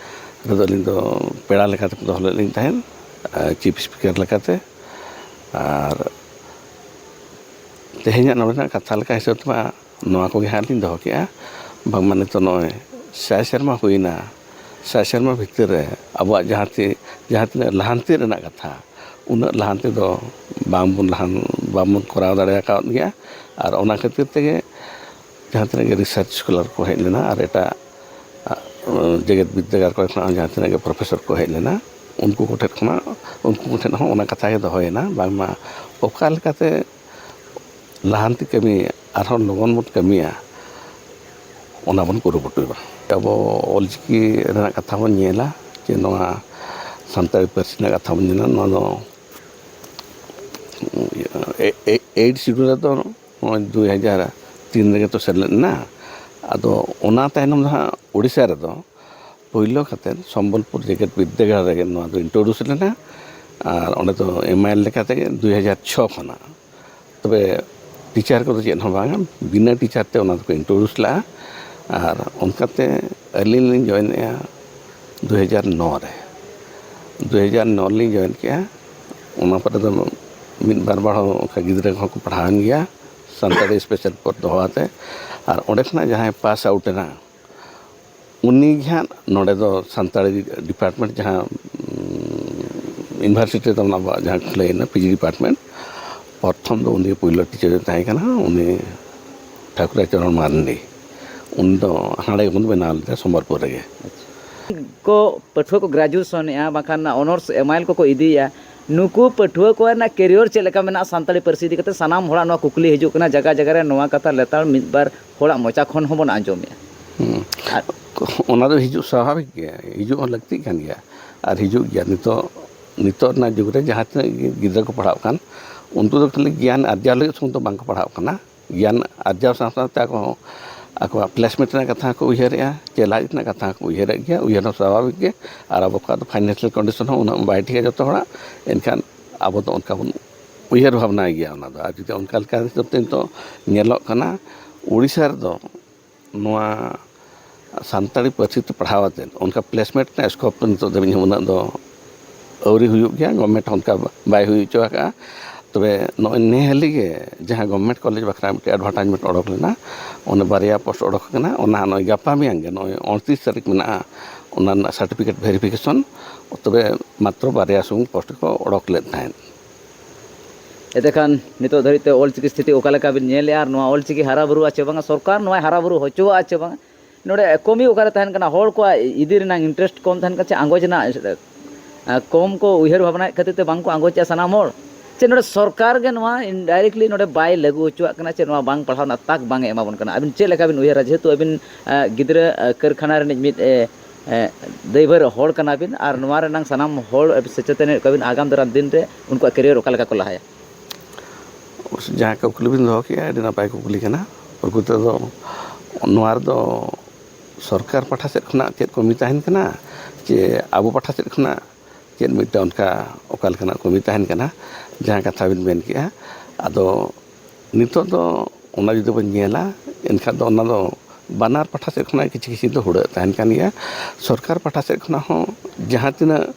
ᱨᱮᱫᱚ ᱟᱹᱞᱤᱧ ᱫᱚ ᱯᱮᱲᱟ ᱞᱮᱠᱟᱛᱮ ᱫᱚᱦᱚ ᱞᱮᱫ ᱞᱤᱧ ᱛᱟᱦᱮᱸᱫ, ᱟᱨ ᱪᱤᱯ ᱥᱯᱤᱠᱟᱨ ᱞᱮᱠᱟᱛᱮ᱾ ᱟᱨ ᱛᱮᱦᱮᱧᱟᱜ ᱱᱚᱰᱮᱱᱟᱜ ᱠᱟᱛᱷᱟ ᱞᱮᱠᱟ ᱦᱤᱥᱟᱹᱵ ᱛᱮᱢᱟ ᱱᱚᱣᱟ ᱠᱚᱜᱮ ᱦᱟᱸᱜ ᱞᱤᱧ ᱫᱚᱦᱚ ᱠᱮᱜᱼᱟ, ᱵᱟᱝᱢᱟ ᱱᱤᱛᱚᱜ ᱱᱚᱜᱼᱚᱭ ᱥᱟᱭ ᱥᱮᱨᱢᱟ ᱦᱩᱭᱱᱟ, ᱥᱟᱭ ᱥᱮᱨᱢᱟ ᱵᱷᱤᱛᱤᱨ ᱨᱮ ᱟᱵᱚᱣᱟᱜ ᱡᱟᱦᱟᱸ ᱛᱤ-, ᱡᱟᱦᱟᱸ ᱛᱤᱱᱟᱹᱜ ᱞᱟᱦᱟᱱᱛᱤ ᱨᱮᱱᱟᱜ ᱠᱟᱛᱷᱟ, ᱩᱱᱟᱹᱜ ᱞᱟᱦᱟᱱᱛᱤ ᱫᱚ ᱵᱟᱝᱵᱚᱱ ᱞᱟᱦᱟᱱ-, ᱵᱟᱝᱵᱚᱱ ᱠᱚᱨᱟᱣ ᱫᱟᱲᱮ ᱟᱠᱟᱣᱟᱫ ᱜᱮᱭᱟ᱾ ᱟᱨ ᱚᱱᱟ ᱠᱷᱟᱹᱛᱤᱨ ᱛᱮᱜᱮ ᱡᱟᱦᱟᱸ ᱛᱤᱱᱟᱹᱜ ᱜᱮ ᱨᱤᱥᱟᱨᱪ ᱥᱠᱚᱞᱟᱨ ᱠᱚ ᱦᱮᱡ ᱞᱮᱱᱟ ᱟᱨ ᱮᱴᱟᱜ, ᱟ, ᱡᱮᱜᱮᱛ ᱵᱤᱨᱫᱟᱹᱜᱟᱲ ᱠᱚᱨᱮ ᱠᱷᱚᱱᱟᱜ ᱦᱚᱸ ᱡᱟᱦᱟᱸ ᱛᱤᱱᱟᱹᱜ ᱜᱮ ᱯᱨᱚᱯᱷᱮᱥᱚᱨ ᱠᱚ ᱦᱮᱡ ᱞᱮᱱᱟ, ᱩᱱᱠᱩ ᱠᱚᱴᱷᱮᱱ ᱠᱷᱚᱱᱟᱜ, ᱩᱱᱠᱩ ᱠᱚᱴᱷᱮᱱ ᱦᱚᱸ ᱚᱱᱟ ᱠᱟᱛᱷᱟ ᱜᱮ ᱫᱚᱦᱚᱭᱮᱱᱟ, ᱵᱟᱝᱢᱟ ᱚᱠᱟ ᱞᱮᱠᱟᱛᱮ ᱞᱟᱦᱟᱱᱛᱤ ᱠᱟᱹᱢᱤ ᱟᱨᱦᱚᱸ ᱞᱚᱜᱚᱱ ᱵᱚᱱ ᱠᱟᱹᱢᱤᱭᱟ, ᱚᱱᱟ ᱵᱚᱱ ᱠᱩᱨᱩᱢᱩᱴᱩᱭ ᱢᱟ᱾ ᱟᱵᱚ ᱚᱞᱪᱤᱠᱤ ᱨᱮᱱᱟᱜ ᱠᱟᱛᱷᱟ ᱵᱚᱱ ᱧᱮᱞᱟ ᱡᱮ ᱱᱚᱣᱟ ᱥᱟᱱᱛᱟᱲᱤ ᱯᱟᱹᱨᱥᱤ ᱨᱮᱱᱟᱜ ᱠᱟᱛᱷᱟ ᱵᱚᱱ ᱧᱮᱞᱟ, ᱱᱚᱣᱟ ᱫᱚ ᱮ-, ᱮ-, ᱮᱭᱤᱴ ᱥᱤᱰᱩᱞ ᱨᱮᱫᱚ ᱱᱚᱜᱼᱚᱭ ᱫᱩᱭ ᱦᱟᱡᱟᱨ ᱛᱤᱱ ᱨᱮᱜᱮ ᱛᱚ ᱥᱮᱞᱮᱫ ᱮᱱᱟ᱾ ᱟᱫᱚ ᱚᱱᱟ ᱛᱟᱭᱱᱚᱢ ᱫᱚ ᱦᱟᱸᱜ ᱳᱰᱤᱥᱟ ᱨᱮᱫᱚ ᱯᱳᱭᱞᱳ ᱠᱟᱛᱮᱫ ᱥᱚᱢᱵᱚᱞᱯᱩᱨ ᱡᱮᱜᱮᱛ ᱵᱤᱨᱫᱟᱹᱜᱟᱲ ᱨᱮᱜᱮ ᱱᱚᱣᱟ ᱫᱚ ᱤᱱᱴᱨᱳᱰᱩᱥ ᱞᱮᱱᱟ᱾ ᱟᱨ ᱚᱸᱰᱮ ᱫᱚ ᱮᱢ ᱟᱭ ᱮᱞ ᱞᱮᱠᱟ ᱛᱮᱜᱮ ᱫᱩᱭ ᱦᱟᱡᱟᱨ ᱪᱷᱚ ᱠᱷᱚᱱᱟᱜ᱾ ᱛᱚᱵᱮ ᱴᱤᱪᱟᱨ ᱠᱚᱫᱚ ᱪᱮᱫ ᱦᱚᱸ ᱵᱟᱝᱟ, ᱵᱤᱱᱟᱹ ᱴᱤᱪᱟᱨ ᱛᱮ ᱚᱱᱟ ᱫᱚᱠᱚ ᱤᱱᱴᱨᱳᱰᱩᱥ ᱞᱮᱫᱼᱟ᱾ ᱟᱨ ᱚᱱᱠᱟᱛᱮ ᱟᱹᱞᱤᱧ ᱞᱤᱧ ᱡᱚᱭᱮᱱᱮᱜᱼᱟ ᱫᱩ ᱦᱟᱡᱟᱨ ᱱᱚ ᱨᱮ᱾ ᱫᱩ ᱦᱟᱡᱟᱨ ᱱᱚ ᱨᱮᱞᱤᱧ ᱡᱚᱭᱮᱱ ᱠᱮᱜᱼᱟ᱾ ᱚᱱᱟ ᱯᱚᱨᱮ ᱫᱚ ᱢᱤᱫ ᱵᱟᱨ ᱵᱟᱨ ᱦᱚᱸ ᱚᱱᱠᱟ ᱜᱤᱫᱽᱨᱟᱹ ᱠᱚᱦᱚᱸ ᱠᱚ ᱯᱟᱲᱦᱟᱣᱮᱱ ᱜᱮᱭᱟ, ᱥᱟᱱᱛᱟᱲᱤ ᱥᱯᱮᱥᱟᱞ ᱯᱚᱨ ᱫᱚᱦᱚ ᱟᱛᱮ᱾ ᱟᱨ ᱚᱸᱰᱮ ᱠᱷᱚᱱᱟᱜ ᱡᱟᱦᱟᱸᱭ ᱯᱟᱥ ᱟᱣᱩᱴ ᱮᱱᱟ, ᱩᱱᱤ ᱜᱮ ᱦᱟᱸᱜ ᱱᱚᱰᱮ ᱫᱚ ᱥᱟᱱᱛᱟᱲᱤ ᱰᱤᱯᱟᱨᱴᱢᱮᱱᱴ ᱡᱟᱦᱟᱸ, ᱩᱢ, ᱤᱭᱩᱱᱤᱵᱷᱟᱨᱥᱤᱴᱤ ᱨᱮ ᱛᱟᱵᱚᱱ ᱟᱵᱚᱣᱟᱜ ᱡᱟᱦᱟᱸ ᱠᱷᱩᱞᱟᱹᱭᱮᱱᱟ ᱯᱤ ᱡᱤ ᱰᱤᱯᱟᱨᱴᱢᱮᱱᱴ, ᱯᱨᱚᱛᱷᱚᱢ ᱫᱚ ᱩᱱᱤ ᱯᱳᱭᱞᱳ ᱴᱤᱪᱟᱨ ᱮ ᱛᱟᱦᱮᱸ ᱠᱟᱱᱟ, ᱩᱱᱤ ᱴᱷᱟᱹᱠᱩᱨᱟ ᱪᱚᱨᱚᱬ ᱢᱟᱨᱱᱰᱤ᱾ ᱩᱱᱤ ᱫᱚ ᱦᱟᱸᱰᱮ ᱜᱮᱵᱚᱱ ᱵᱮᱱᱟᱣ ᱞᱮᱫᱟ ᱥᱚᱢᱵᱚᱞᱯᱩᱨ ᱨᱮᱜᱮ᱾ ᱠᱚ ᱯᱟᱹᱴᱷᱩᱣᱟᱹ ᱠᱚ ᱜᱨᱮᱡᱩᱭᱮᱥᱚᱱᱮᱜᱼᱟ, ᱵᱟᱝᱠᱷᱟᱱ ᱚᱱᱟᱨᱥ ᱮᱢ ᱟᱭ ᱮᱞ ᱠᱚᱠᱚ ᱤᱫᱤᱭᱮᱫᱼᱟ, ᱱᱩᱠᱩ ᱯᱟᱹᱴᱷᱩᱣᱟᱹ ᱠᱚᱣᱟᱜ ᱨᱮᱱᱟᱜ career ᱪᱮᱫ ᱞᱮᱠᱟ ᱢᱮᱱᱟᱜᱼᱟ ᱥᱟᱱᱛᱟᱲᱤ ᱯᱟᱹᱨᱥᱤ ᱤᱫᱤ ᱠᱟᱛᱮ? ᱥᱟᱱᱟᱢ ᱦᱚᱲᱟᱜ ᱱᱚᱣᱟ ᱠᱩᱠᱞᱤ ᱦᱤᱡᱩᱜ ᱠᱟᱱᱟ, ᱡᱟᱭᱜᱟ ᱡᱟᱭᱜᱟ ᱨᱮ ᱱᱚᱣᱟ ᱠᱟᱛᱷᱟ ᱞᱮᱛᱟᱲ ᱢᱤᱫ ᱵᱟᱨ ᱦᱚᱲᱟᱜ ᱢᱚᱪᱟ ᱠᱷᱚᱱ ᱦᱚᱸᱵᱚᱱ ᱟᱸᱡᱚᱢᱮᱜᱼᱟ᱾ ᱦᱩᱸ᱾ ᱟᱨ ᱚᱱᱟ ᱫᱚ ᱦᱤᱡᱩᱜ ᱥᱟᱵᱷᱟᱵᱤᱠ ᱜᱮ, ᱦᱤᱡᱩᱜ ᱦᱚᱸ ᱞᱟᱹᱠᱛᱤᱜ ᱠᱟᱱ ᱜᱮᱭᱟ᱾ ᱟᱨ ᱦᱤᱡᱩᱜ ᱜᱮᱭᱟ᱾ ᱱᱤᱛᱚᱜ, ᱱᱤᱛᱚᱜ ᱨᱮᱱᱟᱜ ᱡᱩᱜᱽ ᱨᱮ ᱡᱟᱦᱟᱸ ᱛᱤᱱᱟᱹᱜ ᱜᱤ-, ᱜᱤᱫᱽᱨᱟᱹ ᱠᱚ ᱯᱟᱲᱦᱟᱜ ᱠᱟᱱ, ᱩᱱᱠᱩ ᱫᱚ ᱠᱷᱟᱹᱞᱤ ᱜᱮᱭᱟᱱ ᱟᱨᱡᱟᱣ ᱞᱟᱹᱜᱤᱫ ᱥᱩᱢᱩᱝ ᱫᱚ ᱵᱟᱝ ᱠᱚ ᱯᱟᱲᱦᱟᱜ ᱠᱟᱱᱟ᱾ ᱜᱮᱭᱟᱱ ᱟᱨᱡᱟᱣ ᱥᱟᱶ ᱥᱟᱶᱛᱮ ᱟᱠᱚ ᱦᱚᱸ ᱟᱠᱚᱣᱟᱜ placement ᱨᱮᱱᱟᱜ ᱠᱟᱛᱷᱟ ᱦᱚᱸᱠᱚ ᱩᱭᱦᱟᱹᱨᱮᱜᱼᱟ, ᱪᱮ ᱞᱟᱡ ᱨᱮᱱᱟᱜ ᱠᱟᱛᱷᱟ ᱦᱚᱸᱠᱚ ᱩᱭᱦᱟᱹᱨᱮᱫ ᱜᱮᱭᱟ᱾ ᱩᱭᱦᱟᱹᱨ ᱦᱚᱸ ᱥᱟᱵᱷᱟᱵᱤᱠ ᱜᱮ᱾ ᱟᱨ ᱟᱵᱚ ᱠᱚᱣᱟᱜ ᱫᱚ financial condition ᱦᱚᱸ ᱩᱱᱟᱹᱜ ᱵᱟᱭ ᱴᱷᱤᱠᱟ ᱡᱚᱛᱚ ᱦᱚᱲᱟᱜ᱾ ᱮᱱᱠᱷᱟᱱ ᱟᱵᱚ ᱫᱚ ᱚᱱᱠᱟ ᱵᱚᱱ ᱩᱭᱦᱟᱹᱨ ᱵᱷᱟᱵᱽᱱᱟᱭ ᱜᱮᱭᱟ ᱚᱱᱟ ᱫᱚ᱾ ᱟᱨ ᱡᱩᱫᱤ ᱚᱱᱠᱟ ᱞᱮᱠᱟ ᱦᱤᱥᱟᱹᱵ ᱛᱮ ᱱᱤᱛᱚᱜ ᱧᱮᱞᱚᱜ ᱠᱟᱱᱟ, ᱳᱰᱤᱥᱟ ᱨᱮᱫᱚ ᱱᱚᱣᱟ ᱥᱟᱱᱛᱟᱲᱤ ᱯᱟᱹᱨᱥᱤ ᱛᱮ ᱯᱟᱲᱦᱟᱣ ᱟᱛᱮᱫ ᱚᱱᱠᱟ placement ᱨᱮᱱᱟᱜ scope ᱫᱚ ᱱᱤᱛᱚᱜ ᱫᱷᱟᱹᱵᱤᱡ ᱦᱚᱸ ᱩᱱᱟᱹᱜ ᱫᱚ ᱟᱹᱣᱨᱤ ᱦᱩᱭᱩᱜ ᱜᱮᱭᱟ᱾ Government ᱦᱚᱸ ᱚᱱᱠᱟ ᱵᱟᱭ ᱦᱩᱭ ᱦᱚᱪᱚ ᱟᱠᱟᱫᱼᱟ᱾ ᱛᱚᱵᱮ ᱱᱚᱜᱼᱚᱭ ᱱᱮ ᱦᱟᱹᱞᱤ ᱜᱮ ᱡᱟᱦᱟᱸ government college ᱵᱟᱠᱷᱨᱟ ᱢᱤᱫᱴᱮᱱ advertisement ᱚᱰᱚᱠ ᱞᱮᱱᱟ, ᱚᱱᱟ ᱵᱟᱨᱭᱟ post ᱚᱰᱚᱠ ᱟᱠᱟᱱᱟ᱾ ᱚᱱᱟ ᱱᱚᱜᱼᱚᱭ ᱜᱟᱯᱟ ᱢᱮᱭᱟᱝ ᱜᱮ, ᱱᱚᱜᱼᱚᱭ ᱩᱱᱛᱨᱤᱥ ᱛᱟᱹᱨᱤᱠᱷ ᱢᱮᱱᱟᱜᱼᱟ, ᱚᱱᱟ ᱨᱮᱱᱟᱜ certificate verification᱾ ᱛᱚᱵᱮ ᱢᱟᱛᱨᱚ ᱵᱟᱨᱭᱟ ᱥᱩᱢᱩᱝ post ᱠᱚ ᱚᱰᱚᱠ ᱞᱮᱫ ᱛᱟᱦᱮᱸᱫ᱾ ᱮᱱᱛᱮ ᱠᱷᱟᱱ ᱱᱤᱛᱚᱜ ᱫᱷᱟᱹᱨᱤᱡ ᱛᱮ ᱚᱞᱪᱤᱠᱤ ᱥᱛᱷᱤᱛᱤ ᱚᱠᱟ ᱞᱮᱠᱟ ᱵᱤᱱ ᱧᱮᱞᱮᱜᱼᱟ ᱟᱨ ᱱᱚᱣᱟ ᱚᱞᱪᱤᱠᱤ ᱦᱟᱨᱟ ᱵᱩᱨᱩᱜᱼᱟ ᱪᱮ ᱵᱟᱝᱟ, ᱥᱚᱨᱠᱟᱨ ᱱᱚᱣᱟᱭ ᱦᱟᱨᱟ ᱵᱩᱨᱩ ᱦᱚᱪᱚᱣᱟᱜᱼᱟ ᱪᱮ ᱵᱟᱝᱟ? ᱱᱚᱰᱮ ᱠᱚᱢᱤ ᱚᱠᱟᱨᱮ ᱛᱟᱦᱮᱱ ᱠᱟᱱᱟ? ᱦᱚᱲ ᱠᱚᱣᱟᱜ ᱤᱫᱤ ᱨᱮᱱᱟᱜ interest ᱠᱚᱢ ᱛᱟᱦᱮᱱ ᱠᱟᱱᱟ ᱪᱮ ᱟᱸᱜᱚᱪ ᱨᱮᱱᱟᱜ, ᱟᱸ, ᱠᱚᱢ ᱠᱚ ᱩᱭᱦᱟᱹᱨ ᱵᱷᱟᱵᱽᱱᱟᱭᱮᱫ ᱠᱷᱟᱹᱛᱤᱨ ᱛᱮ ᱵᱟᱝ ᱠᱚ ᱟᱸᱜᱚᱪᱮᱜᱼᱟ ᱥᱟᱱᱟᱢ ᱦᱚᱲ? ᱪᱮ ᱱᱚᱰᱮ ᱥᱚᱨᱠᱟᱨ ᱜᱮ ᱱᱚᱣᱟ indirectly ᱱᱚᱰᱮ ᱵᱟᱭ ᱞᱟᱹᱜᱩ ᱦᱚᱪᱚᱣᱟᱜ ᱠᱟᱱᱟ, ᱪᱮ ᱱᱚᱣᱟ ᱵᱟᱝ ᱯᱟᱲᱦᱟᱣ ᱨᱮᱱᱟᱜ ᱛᱟᱠ ᱵᱟᱝ ᱮ ᱮᱢᱟ ᱵᱚᱱ ᱠᱟᱱᱟ? ᱟᱹᱵᱤᱱ ᱪᱮᱫ ᱞᱮᱠᱟ ᱵᱤᱱ ᱩᱭᱦᱟᱹᱨᱟ, ᱡᱮᱦᱮᱛᱩ ᱟᱹᱵᱤᱱ, ᱟᱸ, ᱜᱤᱫᱽᱨᱟᱹ, ᱟᱸ, ᱠᱟᱹᱨᱠᱷᱟᱱᱟ ᱨᱤᱱᱤᱡ ᱢᱤᱫ, ᱮ, ᱮ, ᱫᱟᱹᱭᱵᱷᱟᱹᱨ ᱦᱚᱲ ᱠᱟᱱᱟ ᱵᱤᱱ ᱟᱨ ᱱᱚᱣᱟ ᱨᱮᱱᱟᱝ ᱥᱟᱱᱟᱢ ᱦᱚᱲ ᱥᱮᱪᱮᱛᱟᱱᱤᱭᱮᱫ ᱠᱚᱣᱟ ᱵᱤᱱ ᱟᱜᱟᱢ ᱫᱟᱨᱟᱢ ᱫᱤᱱ ᱨᱮ ᱩᱱᱠᱩᱣᱟᱜ career ᱚᱠᱟ ᱞᱮᱠᱟ ᱠᱚ ᱞᱟᱦᱟᱭᱟ? ᱡᱟᱦᱟᱸ ᱠᱩᱠᱞᱤ ᱵᱤᱱ ᱫᱚᱦᱚ ᱠᱮᱜᱼᱟ, ᱟᱹᱰᱤ ᱱᱟᱯᱟᱭ ᱠᱩᱠᱞᱤ ᱠᱟᱱᱟ᱾ ᱯᱨᱚᱠᱨᱤᱛᱚ ᱫᱚ ᱱᱚᱣᱟ ᱨᱮᱫᱚ ᱥᱚᱨᱠᱟᱨ ᱯᱟᱦᱴᱟ ᱥᱮᱫ ᱠᱷᱚᱱᱟᱜ ᱪᱮᱫ ᱠᱚᱢᱤ ᱛᱟᱦᱮᱱ ᱠᱟᱱᱟ, ᱪᱮ ᱟᱵᱚ ᱯᱟᱦᱴᱟ ᱥᱮᱫ ᱠᱷᱚᱱᱟᱜ ᱪᱮᱫ ᱢᱤᱫᱴᱟᱝ ᱚᱱᱠᱟ ᱚᱠᱟ ᱞᱮᱠᱟᱱᱟᱜ ᱠᱚᱢᱤ ᱛᱟᱦᱮᱱ ᱠᱟᱱᱟ, ᱡᱟᱦᱟᱸ ᱠᱟᱛᱷᱟ ᱵᱤᱱ ᱢᱮᱱ ᱠᱮᱜᱼᱟ? ᱟᱫᱚ ᱱᱤᱛᱚᱜ ᱫᱚ ᱚᱱᱟ ᱡᱩᱫᱤ ᱵᱚᱱ ᱧᱮᱞᱟ, ᱮᱱᱠᱷᱟᱱ ᱫᱚ ᱚᱱᱟ ᱫᱚ ᱵᱟᱱᱟᱨ ᱯᱟᱦᱴᱟ ᱥᱮᱫ ᱠᱷᱚᱱᱟᱜ ᱠᱤᱪᱷᱩ ᱠᱤᱪᱷᱩ ᱫᱚ ᱦᱩᱲᱟᱹᱜ ᱛᱟᱦᱮᱱ ᱠᱟᱱ ᱜᱮᱭᱟ᱾ ᱥᱚᱨᱠᱟᱨ ᱯᱟᱦᱴᱟ ᱥᱮᱫ ᱠᱷᱚᱱᱟᱜ ᱦᱚᱸ ᱡᱟᱦᱟᱸ ᱛᱤᱱᱟᱹᱜ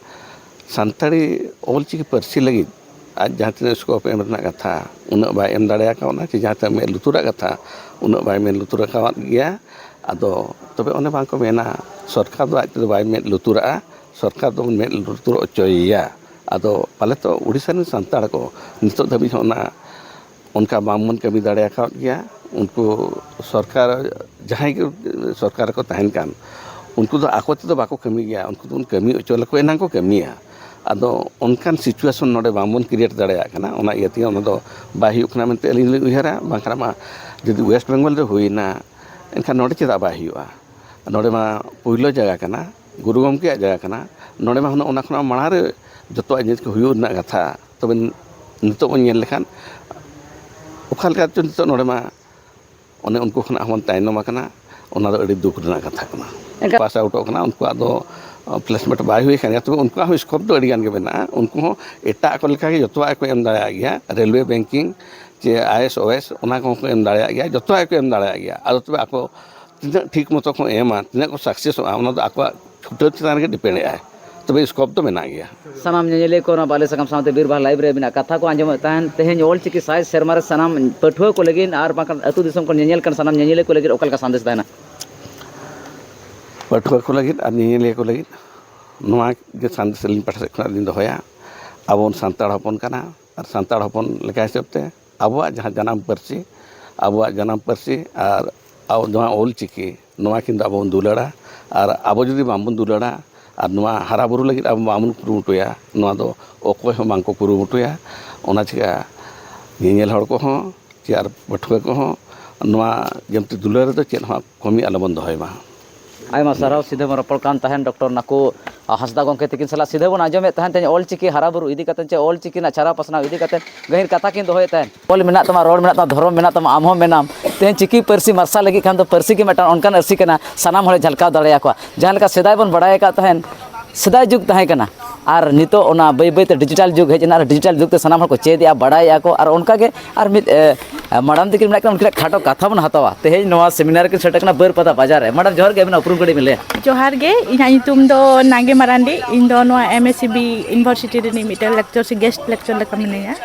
ᱥᱟᱱᱛᱟᱲᱤ ᱚᱞᱪᱤᱠᱤ ᱯᱟᱹᱨᱥᱤ ᱞᱟᱹᱜᱤᱫ ᱟᱡ ᱡᱟᱦᱟᱸ ᱛᱤᱱᱟᱹᱜ scope ᱮᱢ ᱨᱮᱱᱟᱜ ᱠᱟᱛᱷᱟ, ᱩᱱᱟᱹᱜ ᱵᱟᱭ ᱮᱢ ᱫᱟᱲᱮ ᱟᱠᱟᱣᱱᱟ, ᱪᱮ ᱡᱟᱦᱟᱸ ᱛᱤᱱᱟᱹᱜ ᱢᱮᱫ ᱞᱩᱛᱩᱨᱟᱜ ᱠᱟᱛᱷᱟ, ᱩᱱᱟᱹᱜ ᱵᱟᱭ ᱢᱮᱫ ᱞᱩᱛᱩᱨ ᱟᱠᱟᱣᱟᱫ ᱜᱮᱭᱟ᱾ ᱟᱫᱚ ᱛᱚᱵᱮ ᱚᱱᱮ ᱵᱟᱝ ᱠᱚ ᱢᱮᱱᱟ, ᱥᱚᱨᱠᱟᱨ ᱫᱚ ᱟᱡ ᱛᱮᱫᱚ ᱵᱟᱭ ᱢᱮᱫ ᱞᱩᱛᱩᱨᱟᱜᱼᱟ, ᱥᱚᱨᱠᱟᱨ ᱫᱚᱵᱚᱱ ᱢᱮᱫ ᱞᱩᱛᱩᱨ ᱦᱚᱪᱚᱭᱮᱭᱟ᱾ ᱟᱫᱚ ᱯᱟᱞᱮ ᱛᱚ ᱳᱰᱤᱥᱟ ᱨᱮᱱ ᱥᱟᱱᱛᱟᱲ ᱠᱚ ᱱᱤᱛᱚᱜ ᱫᱷᱟᱹᱵᱤᱡ ᱦᱚᱸ ᱚᱱᱟ ᱚᱱᱠᱟ ᱵᱟᱝᱵᱚᱱ ᱠᱟᱹᱢᱤ ᱫᱟᱲᱮ ᱟᱠᱟᱫ ᱜᱮᱭᱟ᱾ ᱩᱱᱠᱩ ᱥᱚᱨᱠᱟᱨ, ᱡᱟᱦᱟᱸᱭ ᱜᱮ ᱥᱚᱨᱠᱟᱨ ᱨᱮᱠᱚ ᱛᱟᱦᱮᱱ ᱠᱟᱱ, ᱩᱱᱠᱩ ᱫᱚ ᱟᱠᱚ ᱛᱮᱫᱚ ᱵᱟᱠᱚ ᱠᱟᱹᱢᱤ ᱜᱮᱭᱟ, ᱩᱱᱠᱩ ᱫᱚᱵᱚᱱ ᱠᱟᱹᱢᱤ ᱦᱚᱪᱚ ᱞᱮᱠᱚ ᱮᱱᱟᱝ ᱠᱚ ᱠᱟᱹᱢᱤᱭᱟ᱾ ᱟᱫᱚ ᱚᱱᱠᱟᱱ situation ᱱᱚᱰᱮ ᱵᱟᱝᱵᱚᱱ create ᱫᱟᱲᱮᱭᱟᱜ ᱠᱟᱱᱟ, ᱚᱱᱟ ᱤᱭᱟᱹ ᱛᱮᱜᱮ ᱚᱱᱟ ᱫᱚ ᱵᱟᱭ ᱦᱩᱭᱩᱜ ᱠᱟᱱᱟ ᱢᱮᱱᱛᱮ ᱟᱹᱞᱤᱧ ᱞᱤᱧ ᱩᱭᱦᱟᱹᱨᱟ᱾ ᱵᱟᱝᱠᱷᱟᱱ ᱢᱟ ᱡᱩᱫᱤ West Bengal ᱨᱮ ᱦᱩᱭᱱᱟ, ᱮᱱᱠᱷᱟᱱ ᱱᱚᱰᱮ ᱪᱮᱫᱟᱜ ᱵᱟᱭ ᱦᱩᱭᱩᱜᱼᱟ? ᱱᱚᱰᱮ ᱢᱟ ᱯᱳᱭᱞᱳ ᱡᱟᱭᱜᱟ ᱠᱟᱱᱟ, ᱜᱩᱨᱩ ᱜᱚᱢᱠᱮᱭᱟᱜ ᱡᱟᱭᱜᱟ ᱠᱟᱱᱟ᱾ ᱱᱚᱰᱮ ᱢᱟ ᱦᱩᱱᱟᱹᱝ ᱚᱱᱟ ᱠᱷᱚᱱᱟᱜ ᱢᱟᱲᱟᱝ ᱨᱮ ᱡᱚᱛᱚᱣᱟᱜ ᱡᱤᱱᱤᱥ ᱠᱚ ᱦᱩᱭᱩᱜ ᱨᱮᱱᱟᱜ ᱠᱟᱛᱷᱟ᱾ ᱛᱚᱵᱮ ᱱᱤᱛᱚᱜ ᱵᱚᱱ ᱧᱮᱞ ᱞᱮᱠᱷᱟᱱ ᱚᱠᱟ ᱞᱮᱠᱟ ᱪᱚ ᱱᱤᱛᱚᱜ ᱱᱚᱰᱮ ᱢᱟ ᱚᱱᱮ ᱩᱱᱠᱩ ᱠᱷᱚᱱᱟᱜ ᱦᱚᱸᱵᱚᱱ ᱛᱟᱭᱱᱚᱢ ᱟᱠᱟᱱᱟ᱾ ᱚᱱᱟ ᱫᱚ ᱟᱹᱰᱤ ᱫᱩᱠ ᱨᱮᱱᱟᱜ ᱠᱟᱛᱷᱟ ᱠᱟᱱᱟ᱾ ᱮᱱᱠᱷᱟᱱ ᱯᱟᱥ ᱟᱣᱩᱴᱚᱜ ᱠᱟᱱᱟ, ᱩᱱᱠᱩᱣᱟᱜ ᱫᱚ ᱯᱞᱮᱥᱢᱮᱱᱴ ᱵᱟᱭ ᱦᱩᱭ ᱟᱠᱟᱱ ᱜᱮᱭᱟ, ᱛᱚᱵᱮ ᱩᱱᱠᱩᱣᱟᱜ ᱦᱚᱸ ᱥᱠᱳᱯ ᱫᱚ ᱟᱹᱰᱤ ᱜᱟᱱ ᱜᱮ ᱢᱮᱱᱟᱜᱼᱟ᱾ ᱩᱱᱠᱩ ᱦᱚᱸ ᱮᱴᱟᱜ ᱠᱚ ᱞᱮᱠᱟᱜᱮ ᱡᱚᱛᱚᱣᱟᱜ ᱜᱮᱠᱚ ᱮᱢ ᱫᱟᱲᱮᱭᱟᱜ ᱜᱮᱭᱟ, ᱨᱮᱞᱣᱮ, ᱵᱮᱝᱠᱤᱝ ᱪᱮ ᱟᱭ ᱮᱥ, ᱚ ᱮᱥ, ᱚᱱᱟ ᱠᱚᱦᱚᱸ ᱠᱚ ᱮᱢ ᱫᱟᱲᱮᱭᱟᱜ ᱜᱮᱭᱟ, ᱡᱚᱛᱚᱣᱟᱜ ᱜᱮᱠᱚ ᱮᱢ ᱫᱟᱲᱮᱭᱟᱜ ᱜᱮᱭᱟ᱾ ᱟᱫᱚ ᱛᱚᱵᱮ ᱟᱠᱚ ᱛᱤᱱᱟᱹᱜ ᱴᱷᱤᱠ ᱢᱚᱛᱚ ᱠᱚ ᱮᱢᱟ, ᱛᱤᱱᱟᱹᱜ ᱠᱚ ᱥᱟᱠᱥᱮᱥᱚᱜᱼᱟ, ᱚᱱᱟ ᱫᱚ ᱟᱠᱚᱣᱟᱜ ᱪᱷᱩᱴᱟᱹᱣ ᱪᱮᱛᱟᱱ ᱨᱮᱜᱮ ᱰᱤᱯᱮᱱᱰ ᱮᱜᱼᱟᱭ, ᱛᱚᱵᱮ ᱥᱠᱳᱯ ᱫᱚ ᱢᱮᱱᱟᱜ ᱜᱮᱭᱟ᱾ ᱥᱟᱱᱟᱢ ᱧᱮᱧᱮᱞᱤᱭᱟᱹ ᱠᱚ ᱱᱚᱣᱟ ᱵᱟᱞᱮ ᱥᱟᱠᱟᱢ ᱥᱟᱶᱛᱮ ᱵᱤᱨᱵᱟᱦᱟ ᱞᱟᱭᱤᱵᱷ ᱨᱮ ᱟᱹᱵᱤᱱᱟᱜ ᱠᱟᱛᱷᱟ ᱠᱚ ᱟᱸᱡᱚᱢᱮᱫ ᱛᱟᱦᱮᱱ᱾ ᱛᱮᱦᱮᱧ ᱚᱞ ᱪᱤᱠᱤ ᱥᱟᱭ ᱥᱮᱨᱢᱟ ᱨᱮ ᱥᱟᱱᱟᱢ ᱯᱟᱹᱴᱷᱩᱣᱟᱹ ᱠᱚ ᱞᱟᱹᱜᱤᱫ ᱟᱨ ᱵᱟᱝᱠᱷᱟᱱ ᱟᱹᱛᱩ ᱫᱤᱥᱚᱢ ᱠᱷᱚᱱ ᱧᱮᱧᱮᱞ ᱠᱟᱱ ᱥᱟᱱᱟᱢ ᱧᱮᱧᱮᱞᱤᱭᱟᱹ ᱠᱚ ᱞᱟᱹᱜᱤᱫ ᱚᱠᱟ ᱞᱮᱠᱟ ᱥᱟᱸᱫᱮᱥ ᱛᱟᱦᱮᱱᱟ? ᱯᱟᱹᱴᱷᱩᱣᱟᱹ ᱠᱚ ᱞᱟᱹᱜᱤᱫ ᱟᱨ ᱧᱮᱧᱮᱞᱤᱭᱟᱹ ᱠᱚ ᱞᱟᱹᱜᱤᱫ ᱱᱚᱣᱟ ᱜᱮ ᱥᱟᱸᱫᱮᱥ ᱟᱹᱞᱤᱧ ᱯᱟᱦᱴᱟ ᱥᱮᱫ ᱠᱷᱚᱱᱟᱜ ᱞᱤᱧ ᱫᱚᱦᱚᱭᱟ᱾ ᱟᱵᱚ ᱵᱚᱱ ᱥᱟᱱᱛᱟᱲ ᱦᱚᱯᱚᱱ ᱠᱟᱱᱟ, ᱟᱨ ᱥᱟᱱᱛᱟᱲ ᱦᱚᱯᱚᱱ ᱞᱮᱠᱟ ᱦᱤᱥᱟᱹᱵ ᱛᱮ ᱟᱵᱚᱣᱟᱜ ᱡᱟᱦᱟᱸ ᱡᱟᱱᱟᱢ ᱯᱟᱹᱨᱥᱤ, ᱟᱵᱚᱣᱟᱜ ᱡᱟᱱᱟᱢ ᱯᱟᱹᱨᱥᱤ ᱟᱨ ᱟᱵᱚ ᱱᱚᱣᱟ ᱚᱞ ᱪᱤᱠᱤ, ᱱᱚᱣᱟ ᱠᱤᱱ ᱫᱚ ᱟᱵᱚ ᱵᱚᱱ ᱫᱩᱞᱟᱹᱲᱟ᱾ ᱟᱨ ᱟᱵᱚ ᱡᱩᱫᱤ ᱵᱟᱝᱵᱚᱱ ᱫᱩᱞᱟᱹᱲᱟ ᱟᱨ ᱱᱚᱣᱟ ᱦᱟᱨᱟ ᱵᱩᱨᱩ ᱞᱟᱹᱜᱤᱫ ᱟᱵᱚ ᱵᱟᱝᱵᱚᱱ ᱠᱩᱨᱩᱢᱩᱴᱩᱭᱟ, ᱱᱚᱣᱟ ᱫᱚ ᱚᱠᱚᱭ ᱦᱚᱸ ᱵᱟᱝᱠᱚ ᱠᱩᱨᱩᱢᱩᱴᱩᱭᱟ᱾ ᱚᱱᱟ ᱪᱤᱠᱟ ᱧᱮᱧᱮᱞ ᱦᱚᱲ ᱠᱚᱦᱚᱸ ᱪᱮ ᱟᱨ ᱯᱟᱹᱴᱷᱩᱣᱟᱹ ᱠᱚᱦᱚᱸ ᱱᱚᱣᱟ ᱡᱚᱢᱛᱤ ᱫᱩᱞᱟᱹᱲ ᱨᱮᱫᱚ ᱪᱮᱫ ᱦᱚᱸ ᱠᱚᱢᱤ ᱟᱞᱚᱵᱚᱱ ᱫᱚᱦᱚᱭ ᱢᱟ᱾ ᱟᱭᱢᱟ ᱥᱟᱨᱦᱟᱣ᱾ ᱥᱤᱫᱷᱟᱹ ᱵᱚᱱ ᱨᱚᱯᱚᱲ ᱠᱟᱱ ᱛᱟᱦᱮᱱ ᱰᱚᱠᱴᱚᱨ ᱱᱟᱠᱩ ᱦᱟᱸᱥᱫᱟ ᱜᱚᱢᱠᱮ ᱛᱤᱠᱤᱱ ᱥᱟᱞᱟᱜ᱾ ᱥᱤᱫᱷᱟᱹ ᱵᱚᱱ ᱟᱸᱡᱚᱢᱮᱫ ᱛᱟᱦᱮᱱ ᱛᱮᱦᱮᱧ ᱚᱞ ᱪᱤᱠᱤ ᱦᱟᱨᱟ ᱵᱩᱨᱩ ᱤᱫᱤ ᱠᱟᱛᱮ ᱪᱮ ᱚᱞ ᱪᱤᱠᱤ ᱨᱮᱱᱟᱜ ᱪᱷᱟᱨᱟᱣ ᱯᱟᱥᱱᱟᱣ ᱤᱫᱤ ᱠᱟᱛᱮ ᱜᱟᱹᱦᱤᱨ ᱠᱟᱛᱷᱟ ᱠᱤᱱ ᱫᱚᱦᱚᱭᱮᱫ ᱛᱟᱦᱮᱱ᱾ ᱚᱞ ᱢᱮᱱᱟᱜ ᱛᱟᱢᱟ, ᱨᱚᱲ ᱢᱮᱱᱟᱜ ᱛᱟᱢᱟ, ᱫᱷᱚᱨᱚᱢ ᱢᱮᱱᱟᱜ ᱛᱟᱢᱟ, ᱟᱢ ᱦᱚᱸ ᱢᱮᱱᱟᱢ᱾ ᱛᱮᱦᱮᱧ ᱪᱤᱠᱤ ᱯᱟᱹᱨᱥᱤ ᱢᱟᱨᱥᱟᱞ ᱞᱟᱹᱜᱤᱫ ᱠᱷᱟᱱ ᱫᱚ ᱯᱟᱹᱨᱥᱤ ᱜᱮ ᱢᱤᱫᱴᱟᱝ ᱚᱱᱠᱟᱱ ᱟᱹᱨᱥᱤ ᱠᱟᱱᱟ, ᱥᱟᱱᱟᱢ ᱦᱚᱲᱮ ᱡᱷᱟᱞᱠᱟᱣ ᱫᱟᱲᱮᱭᱟᱠᱚᱣᱟ᱾ ᱡᱟᱦᱟᱸ ᱞᱮᱠᱟ ᱥᱮᱫᱟᱭ ᱵᱚᱱ ᱵᱟᱲᱟᱭ ᱟᱠᱟᱫ ᱛᱟᱦᱮᱱ, ᱥᱮᱫᱟᱭ ᱡᱩᱜᱽ ᱛᱟᱦᱮᱸ ᱠᱟᱱᱟ, ᱟᱨ ᱱᱤᱛᱚᱜ ᱚᱱᱟ ᱵᱟᱹᱭ ᱵᱟᱹᱭᱛᱮ ᱰᱤᱡᱤᱴᱟᱞ ᱡᱩᱜᱽ ᱦᱮᱡ ᱮᱱᱟ, ᱟᱨ ᱰᱤᱡᱤᱴᱟᱞ ᱡᱩᱜᱽ ᱛᱮ ᱥᱟᱱᱟᱢ ᱦᱚᱲ ᱠᱚ ᱪᱮᱫ ᱮᱫᱼᱟ, ᱵᱟᱲᱟᱭᱮᱫᱼᱟ ᱠᱚ, ᱟᱨ ᱚᱱᱠᱟᱜᱮ ᱟᱨ ᱢᱤᱫ, ᱮ, ᱢᱟᱰᱟᱢ ᱛᱟᱹᱠᱤᱱ ᱢᱮᱱᱟᱜ ᱠᱤᱱᱟ, ᱩᱱᱠᱤᱱᱟᱜ ᱠᱷᱟᱴᱚ ᱠᱟᱛᱷᱟ ᱵᱚᱱ ᱦᱟᱛᱟᱣᱟ᱾ ᱛᱮᱦᱮᱧ ᱱᱚᱣᱟ ᱥᱮᱢᱤᱱᱟᱨ ᱨᱮᱠᱤᱱ ᱥᱮᱴᱮᱨ ᱠᱟᱱᱟ ᱵᱟᱹᱨᱯᱟᱫᱟ ᱵᱟᱡᱟᱨ ᱨᱮ᱾ ᱢᱟᱰᱟᱢ, ᱡᱚᱦᱟᱨ ᱜᱮ, ᱟᱹᱵᱤᱱᱟᱜ ᱩᱯᱨᱩᱢ ᱠᱟᱹᱴᱤᱡ ᱵᱤᱱ ᱞᱟᱹᱭᱟ? ᱡᱚᱦᱟᱨ ᱜᱮ, ᱤᱧᱟᱹᱜ ᱧᱩᱛᱩᱢ ᱫᱚ ᱱᱟᱜᱮ ᱢᱟᱨᱟᱱᱰᱤ, ᱤᱧ ᱫᱚ ᱱᱚᱣᱟ M S C B university ᱨᱤᱱᱤᱡ ᱢᱤᱫᱴᱮᱱ ᱞᱮᱠᱪᱟᱨ ᱥᱮ ᱜᱮᱥᱴ ᱞᱮᱠᱪᱟᱨ ᱞᱮᱠᱟ ᱢᱤᱱᱟᱹᱧᱟ᱾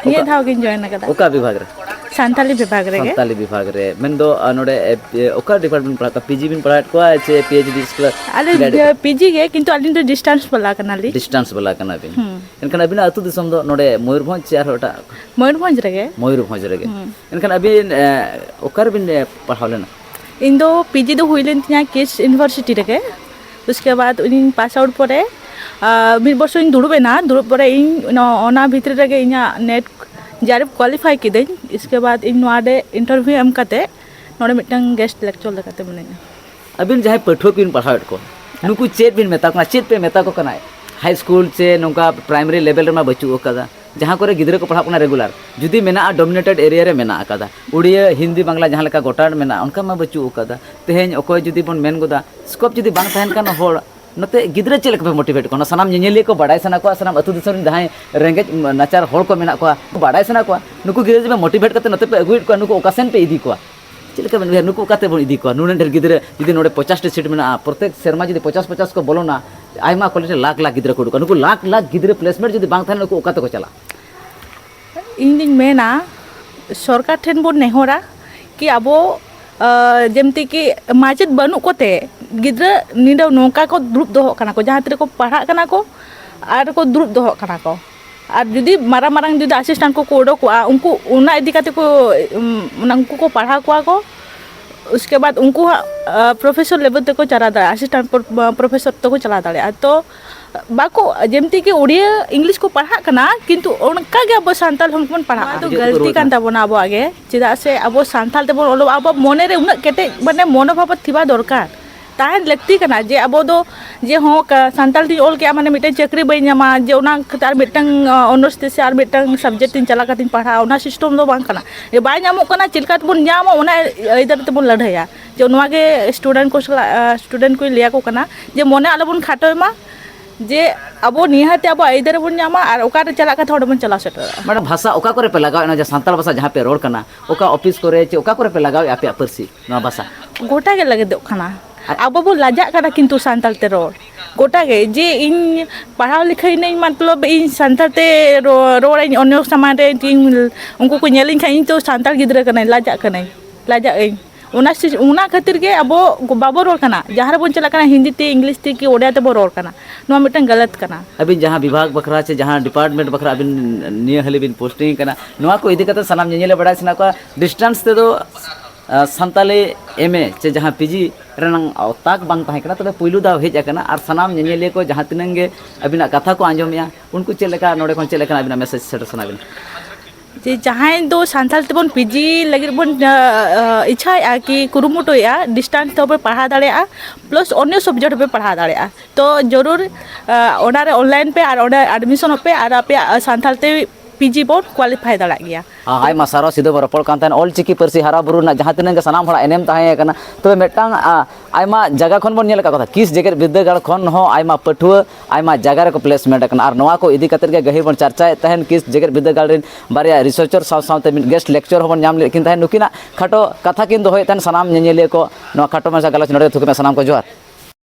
ᱱᱤᱭᱟᱹ ᱚᱠᱟ, ᱫᱷᱟᱣ ᱜᱤᱧ ᱡᱚᱭᱮᱱ ᱟᱠᱟᱫᱟ᱾ ᱚᱠᱟ ᱵᱤᱵᱷᱟᱜᱽ ᱨᱮ? ᱥᱟᱱᱛᱟᱞᱤ ᱵᱤᱵᱷᱟᱜᱽ ᱨᱮᱜᱮ᱾ ᱥᱟᱱᱛᱟᱞᱤ ᱵᱤᱵᱷᱟᱜᱽ ᱨᱮ᱾ ᱢᱮᱱᱫᱚ, ᱟ, ᱱᱚᱰᱮ, ᱮ, ᱮ, ᱚᱠᱟ ᱰᱤᱯᱟᱨᱴᱢᱮᱱᱴ ᱯᱟᱲᱦᱟᱜ ᱠᱟᱱᱟ? ᱯᱤ ᱡᱤ ᱵᱤᱱ ᱯᱟᱲᱦᱟᱣᱮᱫ ᱠᱚᱣᱟ ᱪᱮ ᱯᱤ ᱮᱭᱤᱪ ᱰᱤ ᱥᱠᱚᱞᱟᱨ? ᱟᱞᱮ, ᱜᱟᱭᱤᱰ ᱮ, ᱯᱤ ᱡᱤ ᱜᱮ, ᱠᱤᱱᱛᱩ ᱟᱹᱞᱤᱧ ᱫᱚ ᱰᱤᱥᱴᱟᱱᱥ ᱵᱟᱞᱟ ᱠᱟᱱᱟᱞᱤᱧ᱾ ᱰᱤᱥᱴᱟᱱᱥ ᱵᱟᱞᱟ ᱠᱟᱱᱟ ᱵᱤᱱ᱾ ᱦᱩᱸ᱾ ᱮᱱᱠᱷᱟᱱ ᱟᱹᱵᱤᱱᱟᱜ ᱟᱹᱛᱩ ᱫᱤᱥᱚᱢ ᱫᱚ ᱱᱚᱰᱮ ᱢᱚᱭᱩᱨᱵᱷᱚᱸᱡᱽ ᱪᱮ ᱟᱨᱦᱚᱸ ᱮᱴᱟᱜ? ᱢᱚᱭᱩᱨᱵᱷᱚᱸᱡᱽ ᱨᱮᱜᱮ᱾ ᱢᱚᱭᱩᱨᱵᱷᱚᱸᱡᱽ ᱨᱮᱜᱮ᱾ ᱦᱩᱸ᱾ ᱮᱱᱠᱷᱟᱱ ᱟᱹᱵᱤᱱ, ᱮ, ᱚᱠᱟᱨᱮᱵᱤᱱ, ᱮ, ᱯᱟᱲᱦᱟᱣ ᱞᱮᱱᱟ? ᱤᱧ ᱫᱚ ᱯᱤ ᱡᱤ ᱫᱚ ᱦᱩᱭ ᱞᱮᱱ ᱛᱤᱧᱟ ᱠᱤᱥ ᱤᱭᱩᱱᱤᱵᱷᱟᱨᱥᱤᱴᱤ ᱨᱮᱜᱮ᱾ ᱩᱥᱠᱮ ᱵᱟᱫ ᱤᱧ ᱯᱟᱥ ᱟᱣᱩᱴ ᱯᱚᱨᱮ ᱟᱨ ᱢᱤᱫ ᱵᱚᱪᱷᱚᱨᱤᱧ ᱫᱩᱲᱩᱵ ᱮᱱᱟ᱾ ᱫᱩᱲᱩᱵ ᱯᱚᱨᱮ ᱤᱧ ᱱᱚ- ᱚᱱᱟ ᱵᱷᱤᱛᱨᱤ ᱨᱮᱜᱮ ᱤᱧᱟᱹᱜ ᱱᱮᱴ ᱡᱮ ᱟᱨ ᱮᱯᱷ ᱠᱳᱣᱟᱞᱤᱯᱷᱟᱭ ᱠᱤᱫᱟᱹᱧ᱾ ᱤᱥᱠᱮ ᱵᱟᱫ ᱤᱧ ᱱᱚᱣᱟ ᱨᱮ ᱤᱱᱴᱟᱨᱵᱷᱤᱭᱩ ᱮᱢ ᱠᱟᱛᱮ ᱱᱚᱰᱮ ᱢᱤᱫᱴᱟᱝ ᱜᱮᱥᱴ ᱞᱮᱠᱪᱟᱨ ᱞᱮᱠᱟᱛᱮ ᱢᱤᱱᱟᱹᱧᱟ᱾ ᱟᱹᱵᱤᱱ ᱡᱟᱦᱟᱸᱭ ᱯᱟᱹᱴᱷᱩᱣᱟᱹ ᱠᱚᱵᱤᱱ ᱯᱟᱲᱦᱟᱣᱮᱫ ᱠᱚᱣᱟ, ᱱᱩᱠᱩ ᱪᱮᱫ ᱵᱤᱱ ᱢᱮᱛᱟ ᱠᱚ ᱠᱟᱱᱟ? ᱪᱮᱫ ᱯᱮ ᱢᱮᱛᱟ ᱠᱚ ᱠᱟᱱᱟ? ᱦᱟᱭ ᱥᱠᱩᱞ ᱪᱮ ᱱᱚᱝᱠᱟ ᱯᱨᱟᱭᱢᱟᱨᱤ ᱞᱮᱵᱮᱞ ᱨᱮᱢᱟ ᱵᱟᱹᱪᱩᱜ ᱟᱠᱟᱫᱟ, ᱡᱟᱦᱟᱸ ᱠᱚᱨᱮ ᱜᱤᱫᱽᱨᱟᱹ ᱠᱚ ᱯᱟᱲᱦᱟᱜ ᱠᱟᱱᱟ ᱨᱮᱜᱩᱞᱟᱨ, ᱡᱩᱫᱤ ᱢᱮᱱᱟᱜᱼᱟ, ᱰᱳᱢᱤᱱᱮᱴᱮᱰ ᱮᱨᱤᱭᱟ ᱨᱮ ᱢᱮᱱᱟᱜ ᱟᱠᱟᱫᱟ, ᱩᱲᱤᱭᱟᱹ, ᱦᱤᱱᱫᱤ, ᱵᱟᱝᱞᱟ ᱡᱟᱦᱟᱸ ᱞᱮᱠᱟ ᱜᱚᱴᱟ ᱢᱮᱱᱟᱜᱼᱟ, ᱚᱱᱠᱟ ᱢᱟ ᱵᱟᱹᱪᱩᱜ ᱟᱠᱟᱫᱟ᱾ ᱛᱮᱦᱮᱧ ᱚᱠᱚᱭ ᱡᱩᱫᱤ ᱵᱚᱱ ᱢᱮᱱ ᱜᱚᱫᱟ, ᱥᱠᱳᱯ ᱡᱩᱫᱤ ᱵᱟᱝ ᱛᱟᱦᱮᱱ ᱠᱷᱟᱱ, ᱦᱚᱲ ᱱᱚᱛᱮ ᱜᱤᱫᱽᱨᱟᱹ ᱪᱮᱫ ᱞᱮᱠᱟ ᱯᱮ ᱢᱳᱴᱤᱵᱷᱮᱴ ᱠᱚᱣᱟ? ᱚᱱᱟ ᱥᱟᱱᱟᱢ ᱧᱮᱧᱮᱞᱤᱭᱟᱹ ᱠᱚ ᱵᱟᱲᱟᱭ ᱥᱟᱱᱟ ᱠᱚᱣᱟ, ᱥᱟᱱᱟᱢ ᱟᱹᱛᱩ ᱫᱤᱥᱚᱢ ᱨᱮᱱ ᱡᱟᱦᱟᱸᱭ ᱨᱮᱸᱜᱮᱡ ᱱᱟᱪᱟᱨ ᱦᱚᱲ ᱠᱚ ᱢᱮᱱᱟᱜ ᱠᱚᱣᱟ, ᱵᱟᱲᱟᱭ ᱥᱟᱱᱟ ᱠᱚᱣᱟ, ᱱᱩᱠᱩ ᱜᱤᱫᱽᱨᱟᱹ ᱡᱩᱫᱤ ᱯᱮ ᱢᱳᱴᱤᱵᱷᱮᱴ ᱠᱟᱛᱮ ᱱᱚᱛᱮ ᱯᱮ ᱟᱹᱜᱩᱭᱮᱫ ᱠᱚᱣᱟ, ᱱᱩᱠᱩ ᱚᱠᱟ ᱥᱮᱱ ᱯᱮ ᱤᱫᱤ ᱠᱚᱣᱟ? ᱪᱮᱫ ᱞᱮᱠᱟ ᱵᱮᱱ ᱩᱭᱦᱟᱹᱨ, ᱱᱩᱠᱩ ᱚᱠᱟᱛᱮ ᱵᱚᱱ ᱤᱫᱤ ᱠᱚᱣᱟ? ᱱᱩᱱᱟᱹᱜ ᱰᱷᱮᱨ ᱜᱤᱫᱽᱨᱟᱹ ᱡᱩᱫᱤ ᱱᱚᱰᱮ ᱯᱚᱪᱟᱥ ᱴᱤ ᱥᱤᱴ ᱢᱮᱱᱟᱜᱼᱟ, ᱯᱨᱚᱛᱮᱠ ᱥᱮᱨᱢᱟ ᱡᱩᱫᱤ ᱯᱚᱪᱟᱥ ᱯᱚᱪᱟᱥ ᱠᱚ ᱵᱚᱞᱚᱱᱟ, ᱟᱭᱢᱟ ᱠᱚᱞᱮᱡᱽ ᱨᱮ ᱞᱟᱠᱷ ᱞᱟᱠᱷ ᱜᱤᱫᱽᱨᱟᱹ ᱠᱚ ᱩᱰᱩᱠᱚᱜᱼᱟ᱾ ᱱᱩᱠᱩ ᱞᱟᱠᱷ ᱞᱟᱠᱷ ᱜᱤᱫᱽᱨᱟᱹ ᱯᱞᱮᱥᱢᱮᱱᱴ ᱡᱩᱫᱤ ᱵᱟᱝ ᱛᱟᱦᱮᱱᱟ, ᱱᱩᱠᱩ ᱚᱠᱟ ᱛᱮᱠᱚ ᱪᱟᱞᱟᱜᱼᱟ? ᱤᱧ ᱫᱩᱧ ᱢᱮᱱᱟ, ᱥᱚᱨᱠᱟᱨ ᱴᱷᱮᱱ ᱵᱚᱱ ᱱᱮᱦᱚᱨᱟ ᱠᱤ ᱟᱵᱚ, ᱟᱸ, ᱡᱮᱢᱛᱤ ᱠᱤ ᱢᱟᱪᱮᱫ ᱵᱟᱹᱱᱩᱜ ᱠᱚᱛᱮ ᱜᱤᱫᱽᱨᱟᱹ ᱱᱤᱰᱟᱹ ᱱᱚᱝᱠᱟ ᱠᱚ ᱫᱩᱲᱩᱵ ᱫᱚᱦᱚᱜ ᱠᱟᱱᱟ ᱠᱚ, ᱡᱟᱦᱟᱸ ᱛᱤᱨᱮᱠᱚ ᱯᱟᱲᱦᱟᱜ ᱠᱟᱱᱟ ᱠᱚ ᱟᱨ ᱠᱚ ᱫᱩᱲᱩᱵ ᱫᱚᱦᱚᱜ ᱠᱟᱱᱟ ᱠᱚ᱾ ᱟᱨ ᱡᱩᱫᱤ ᱢᱟᱨᱟᱝ ᱢᱟᱨᱟᱝ ᱡᱩᱫᱤ ᱟᱥᱤᱥᱴᱮᱱᱴ ᱠᱚᱠᱚ ᱩᱰᱩᱠᱚᱜᱼᱟ, ᱩᱱᱠᱩ ᱚᱱᱟ ᱤᱫᱤ ᱠᱟᱛᱮ ᱠᱚ, ᱩᱢ, ᱚᱱᱟ ᱩᱱᱠᱩ ᱠᱚ ᱯᱟᱲᱦᱟᱣ ᱠᱚᱣᱟ ᱠᱚ᱾ ᱩᱥᱠᱮ ᱵᱟᱫ ᱩᱱᱠᱩ ᱦᱟᱸᱜ, ᱟ, ᱯᱨᱚᱯᱷᱮᱥᱚᱨ ᱞᱮᱵᱮᱞ ᱛᱮᱠᱚ ᱪᱟᱞᱟᱣ ᱫᱟᱲᱮᱭᱟᱜᱼᱟ, ᱟᱥᱤᱥᱴᱮᱱᱴ ᱯᱨᱚ-, ᱯᱨᱚᱯᱷᱮᱥᱚᱨ ᱛᱮᱠᱚ ᱪᱟᱞᱟᱣ ᱫᱟᱲᱮᱭᱟᱜᱼᱟ᱾ ᱛᱚ ᱵᱟᱠᱚ, ᱡᱮᱢᱛᱤ ᱠᱤ ᱩᱲᱤᱭᱟᱹ ᱤᱝᱞᱤᱥ ᱠᱚ ᱯᱟᱲᱦᱟᱜ ᱠᱟᱱᱟ, ᱠᱤᱱᱛᱩ ᱚᱱᱠᱟ ᱜᱮ ᱟᱵᱚ ᱥᱟᱱᱛᱟᱲ ᱦᱚᱸ ᱵᱚᱱ ᱯᱟᱲᱦᱟᱜᱼᱟ᱾ ᱱᱚᱣᱟ ᱫᱚ ᱜᱟᱹᱞᱛᱤ ᱠᱟᱱ ᱛᱟᱵᱚᱱᱟ ᱟᱵᱚᱣᱟᱜ ᱜᱮ, ᱪᱮᱫᱟᱜ ᱥᱮ ᱟᱵᱚ ᱥᱟᱱᱛᱟᱲ ᱛᱮᱵᱚᱱ ᱚᱞᱚᱜᱼᱟ, ᱟᱵᱚᱣᱟᱜ ᱢᱚᱱᱮ ᱨᱮ ᱩᱱᱟᱹᱜ ᱠᱮᱴᱮᱡ ᱢᱟᱱᱮ ᱢᱚᱱᱳᱵᱷᱟᱵ ᱛᱷᱤᱵᱟ ᱫᱚᱨᱠᱟᱨ, ᱛᱟᱦᱮᱱ ᱞᱟᱹᱠᱛᱤ ᱠᱟᱱᱟ ᱡᱮ ᱟᱵᱚ ᱫᱚ ᱡᱮ ᱦᱚᱸ ᱠᱟ-, ᱥᱟᱱᱛᱟᱲ ᱛᱤᱧ ᱚᱞ ᱠᱮᱜᱼᱟ, ᱢᱟᱱᱮ ᱢᱤᱫᱴᱮᱱ ᱪᱟᱹᱠᱨᱤ ᱵᱟᱹᱧ ᱧᱟᱢᱟ, ᱡᱮ ᱚᱱᱟ ᱠᱷᱟᱹᱛᱤᱨ ᱟᱨ ᱢᱤᱫᱴᱟᱝ, ᱟ, ᱚᱱᱚᱨᱥ ᱛᱮ ᱥᱮ ᱟᱨ ᱢᱤᱫᱴᱟᱝ ᱥᱟᱵᱡᱮᱠᱴ ᱛᱤᱧ ᱪᱟᱞᱟᱣ ᱠᱟᱛᱮᱧ ᱯᱟᱲᱦᱟᱜᱼᱟ, ᱚᱱᱟ ᱥᱤᱥᱴᱮᱢ ᱫᱚ ᱵᱟᱝ ᱠᱟᱱᱟ᱾ ᱡᱮ ᱵᱟᱭ ᱧᱟᱢᱚᱜ ᱠᱟᱱᱟ, ᱪᱮᱫ ᱞᱮᱠᱟ ᱛᱮᱵᱚᱱ ᱧᱟᱢᱟ, ᱚᱱᱟ ᱟᱹᱭᱫᱟᱹᱨ ᱛᱮᱵᱚᱱ ᱞᱟᱹᱲᱦᱟᱹᱭᱟ᱾ ᱡᱮ ᱱᱚᱣᱟ ᱜᱮ ᱥᱴᱩᱰᱮᱱᱴ ᱠᱚ ᱥᱟᱞᱟᱜ, ᱟ, ᱥᱴᱩᱰᱮᱱᱴ ᱠᱚᱧ ᱞᱟᱹᱭ ᱟᱠᱚ ᱠᱟᱱᱟ ᱡᱮ ᱢᱚᱱᱮ ᱟᱞᱚᱵᱚᱱ ᱠᱷᱟᱴᱚᱭ ᱢᱟ, ᱡᱮ ᱟᱵᱚ ᱱᱤᱦᱟᱹᱛ ᱟᱵᱚ ᱟᱹᱭᱫᱟᱹᱨ ᱵᱚᱱ ᱧᱟᱢᱟ ᱟᱨ ᱚᱠᱟᱨᱮ ᱪᱟᱞᱟᱜ ᱠᱟᱛᱮ ᱚᱸᱰᱮ ᱵᱚᱱ ᱪᱟᱞᱟᱣ ᱥᱮᱴᱮᱨᱚᱜᱼᱟ᱾ ᱢᱮᱰᱟᱢ, ᱵᱷᱟᱥᱟ ᱚᱠᱟ ᱠᱚᱨᱮ ᱯᱮ ᱞᱟᱜᱟᱣᱮᱫᱼᱟ? ᱚᱱᱟ ᱡᱟᱦᱟᱸ ᱥᱟᱱᱛᱟᱲ ᱵᱷᱟᱥᱟ ᱡᱟᱦᱟᱸ ᱯᱮ ᱨᱚᱲ ᱠᱟᱱᱟ, ᱚᱠᱟ ᱚᱯᱷᱤᱥ ᱠᱚᱨᱮ ᱪᱮ ᱚᱠᱟ ᱠᱚᱨᱮ ᱯᱮ ᱞᱟᱜᱟᱣᱮᱫᱼᱟ ᱟᱯᱮᱭᱟᱜ ᱯᱟᱹᱨᱥᱤ, ᱱᱚᱣᱟ ᱵᱷᱟᱥᱟ? ᱜᱚᱴᱟ ᱜᱮ ᱞᱟᱹᱜᱤᱫᱚᱜ ᱠᱟᱱᱟ᱾ ᱟᱵᱚ ᱵᱚ ᱞᱟᱡᱟᱜ ᱠᱟᱱᱟ ᱠᱤᱱᱛᱩ ᱥᱟᱱᱛᱟᱲ ᱛᱮ ᱨᱚᱲ᱾ ᱜᱚᱴᱟ ᱜᱮ, ᱡᱮ ᱤᱧ ᱯᱟᱲᱦᱟᱣ ᱞᱮᱠᱷᱟᱱ ᱤᱧ, ᱢᱚᱛᱞᱚᱵ, ᱤᱧ ᱥᱟᱱᱛᱟᱲ ᱛᱮ ᱨᱚ-, ᱨᱚᱲᱟᱹᱧ ᱚᱱᱭᱚ ᱥᱟᱢᱟᱝ ᱨᱮ, ᱡᱮ ᱤᱧ, ᱩᱱᱠᱩ ᱠᱚ ᱧᱮᱞᱤᱧ ᱠᱷᱟᱱ ᱤᱧ ᱛᱚ ᱥᱟᱱᱛᱟᱲ ᱜᱤᱫᱽᱨᱟᱹ ᱠᱟᱹᱱᱟᱹᱧ, ᱞᱟᱡᱟᱜ ᱠᱟᱹᱱᱟᱹᱧ, ᱞᱟᱡᱟᱜ ᱟᱹᱧ᱾ ᱚᱱᱟ ᱥᱤ-, ᱚᱱᱟ ᱠᱷᱟᱹᱛᱤᱨ ᱜᱮ ᱟᱵᱚ ᱵᱟᱵᱚ ᱨᱚᱲ ᱠᱟᱱᱟ᱾ ᱡᱟᱦᱟᱸ ᱨᱮᱵᱚᱱ ᱪᱟᱞᱟᱜ ᱠᱟᱱᱟ, ᱦᱤᱱᱫᱤ ᱛᱮ, ᱤᱝᱞᱤᱥ ᱛᱮ ᱠᱤ ᱳᱰᱤᱭᱟ ᱛᱮᱵᱚ ᱨᱚᱲ ᱠᱟᱱᱟ᱾ ᱱᱚᱣᱟ ᱢᱤᱫᱴᱟᱝ ᱜᱟᱞᱟᱛ ᱠᱟᱱᱟ᱾ ᱟᱹᱵᱤᱱ ᱡᱟᱦᱟᱸ ᱵᱤᱵᱷᱟᱜᱽ ᱵᱟᱠᱷᱨᱟ ᱪᱮ ᱡᱟᱦᱟᱸ ᱰᱤᱯᱟᱨᱴᱢᱮᱱᱴ ᱵᱟᱠᱷᱨᱟ ᱟᱹᱵᱤᱱ ᱱᱤᱭᱟᱹ ᱦᱟᱹᱞᱤ ᱵᱤᱱ ᱯᱳᱥᱴᱤᱝ ᱠᱟᱱᱟ, ᱱᱚᱣᱟ ᱠᱚ ᱤᱫᱤ ᱠᱟᱛᱮ ᱥᱟᱱᱟᱢ ᱧᱮᱧᱮᱞᱮ ᱵᱟᱲᱟᱭ ᱥᱟᱱᱟ ᱠᱚᱣᱟ᱾ ᱰᱤᱥᱴᱮᱱᱥ ᱛᱮᱫᱚ ᱥᱟᱱᱛᱟᱞᱤ ᱮᱢ ᱮ ᱪᱮ ᱡᱟᱦᱟᱸ ᱯᱤ ᱡᱤ ᱨᱮᱱᱟᱜ ᱛᱟᱠ ᱵᱟᱝ ᱛᱟᱦᱮᱸ ᱠᱟᱱᱟ, ᱛᱚᱵᱮ ᱯᱩᱭᱞᱩ ᱫᱟᱣ ᱦᱮᱡ ᱟᱠᱟᱱᱟ᱾ ᱟᱨ ᱥᱟᱱᱟᱢ ᱧᱮᱧᱮᱞᱤᱭᱟᱹ ᱠᱚ ᱡᱟᱦᱟᱸ ᱛᱤᱱᱟᱹᱜ ᱜᱮ ᱟᱹᱵᱤᱱᱟᱜ ᱠᱟᱛᱷᱟ ᱠᱚ ᱟᱸᱡᱚᱢᱮᱜᱼᱟ, ᱩᱱᱠᱩ ᱪᱮᱫ ᱞᱮᱠᱟ, ᱱᱚᱰᱮ ᱠᱷᱚᱱ ᱪᱮᱫ ᱞᱮᱠᱟᱱᱟᱜ ᱟᱹᱵᱤᱱᱟᱜ ᱢᱮᱥᱮᱡᱽ ᱥᱮᱴᱮᱨ ᱥᱟᱱᱟ ᱵᱤᱱᱟ? ᱡᱮ ᱡᱟᱦᱟᱸᱭ ᱫᱚ ᱥᱟᱱᱛᱟᱲ ᱛᱮᱵᱚᱱ ᱯᱤ ᱡᱤ ᱞᱟᱹᱜᱤᱫ ᱵᱚᱱ, ᱟ, ᱟ, ᱤᱪᱪᱷᱟᱹᱭᱮᱫᱼᱟ ᱠᱤ ᱠᱩᱨᱩᱢᱩᱴᱩᱭᱮᱫᱼᱟ, ᱰᱤᱥᱴᱮᱱᱥ ᱛᱮᱦᱚᱸ ᱯᱮ ᱯᱟᱲᱦᱟᱣ ᱫᱟᱲᱮᱭᱟᱜᱼᱟ, ᱯᱞᱟᱥ ᱚᱱᱭᱚ ᱥᱟᱵᱡᱮᱠᱴ ᱦᱚᱸᱯᱮ ᱯᱟᱲᱦᱟᱣ ᱫᱟᱲᱮᱭᱟᱜᱼᱟ᱾ ᱛᱚ ᱡᱚᱨᱩᱨ, ᱟ, ᱚᱱᱟᱨᱮ ᱚᱱᱞᱟᱭᱤᱱ ᱯᱮ ᱟᱨ ᱚᱸᱰᱮ ᱮᱰᱢᱤᱥᱚᱱᱚᱜ ᱯᱮ ᱟᱨ ᱟᱯᱮᱭᱟᱜ, ᱟ, ᱥᱟᱱᱛᱟᱲ ᱛᱮ ᱯᱤ ᱡᱤ ᱵᱚᱱ ᱠᱳᱣᱟᱞᱤᱯᱷᱟᱭ ᱫᱟᱲᱮᱭᱟᱜ ᱜᱮᱭᱟ᱾ ᱟᱭᱢᱟ ᱥᱟᱨᱦᱟᱣ᱾ ᱥᱤᱫᱷᱟᱹ ᱵᱚᱱ ᱨᱚᱯᱚᱲ ᱠᱟᱱ ᱛᱟᱦᱮᱸᱱ ᱚᱞ ᱪᱤᱠᱤ ᱯᱟᱹᱨᱥᱤ ᱦᱟᱨᱟ ᱵᱩᱨᱩ ᱨᱮᱱᱟᱜ ᱡᱟᱦᱟᱸ ᱛᱤᱱᱟᱹᱜ ᱜᱮ ᱥᱟᱱᱟᱢ ᱦᱚᱲᱟᱜ ᱮᱱᱮᱢ ᱛᱟᱦᱮᱸ ᱠᱟᱱᱟ᱾ ᱛᱚᱵᱮ ᱢᱤᱫᱴᱟᱝ, ᱟ, ᱟᱭᱢᱟ ᱡᱟᱭᱜᱟ ᱠᱷᱚᱱ ᱵᱚᱱ ᱧᱮᱞ ᱟᱠᱟᱫ ᱠᱚ ᱛᱟᱦᱮᱸ, ᱠᱤᱥ ᱡᱮᱜᱮᱛ ᱵᱤᱨᱫᱟᱹᱜᱟᱲ ᱠᱷᱚᱱ ᱦᱚᱸ ᱟᱭᱢᱟ ᱯᱟᱹᱴᱷᱩᱣᱟᱹ ᱟᱭᱢᱟ ᱡᱟᱭᱜᱟ ᱨᱮᱠᱚ ᱯᱞᱮᱥᱢᱮᱱᱴ ᱟᱠᱟᱱᱟ᱾ ᱟᱨ ᱱᱚᱣᱟ ᱠᱚ ᱤᱫᱤ ᱠᱟᱛᱮᱫ ᱜᱮ ᱜᱟᱹᱦᱤᱨ ᱵᱚᱱ ᱪᱟᱨᱪᱟᱭᱮᱫ ᱛᱟᱦᱮᱸᱱ᱾ ᱠᱤᱥ ᱡᱮᱜᱮᱛ ᱵᱤᱨᱫᱟᱹᱜᱟᱲ ᱨᱮᱱ ᱵᱟᱨᱭᱟ ᱨᱤᱥᱟᱨᱪᱟᱨ ᱥᱟᱶ ᱥᱟᱶᱛᱮ ᱢᱤᱫ ᱜᱮᱥᱴ ᱞᱮᱠᱪᱟᱨ ᱦᱚᱸᱵᱚᱱ ᱧᱟᱢ ᱞᱮᱫ ᱠᱤᱱ ᱛᱟᱦᱮᱸᱫ᱾ ᱱᱩᱠᱤᱱᱟᱜ ᱠᱷᱟᱴᱚ ᱠᱟᱛᱷᱟ ᱠᱤᱱ ᱫᱚᱦᱚᱭᱮᱫ ᱛᱟᱦᱮᱸᱱ ᱥᱟᱱᱟᱢ ᱧᱮᱧᱮᱞᱤᱭᱟᱹ ᱠᱚ ᱱᱚᱣᱟ ᱠᱷᱟᱴᱚ ᱢᱟᱪᱷᱟ ᱜᱟᱞᱚᱪ ᱱᱚᱰᱮ ᱜᱮ ᱛᱷᱩᱠᱟᱹᱢᱮᱫᱼᱟ᱾ ᱥᱟᱱᱟᱢ ᱠᱚ ᱡᱚᱦᱟᱨ᱾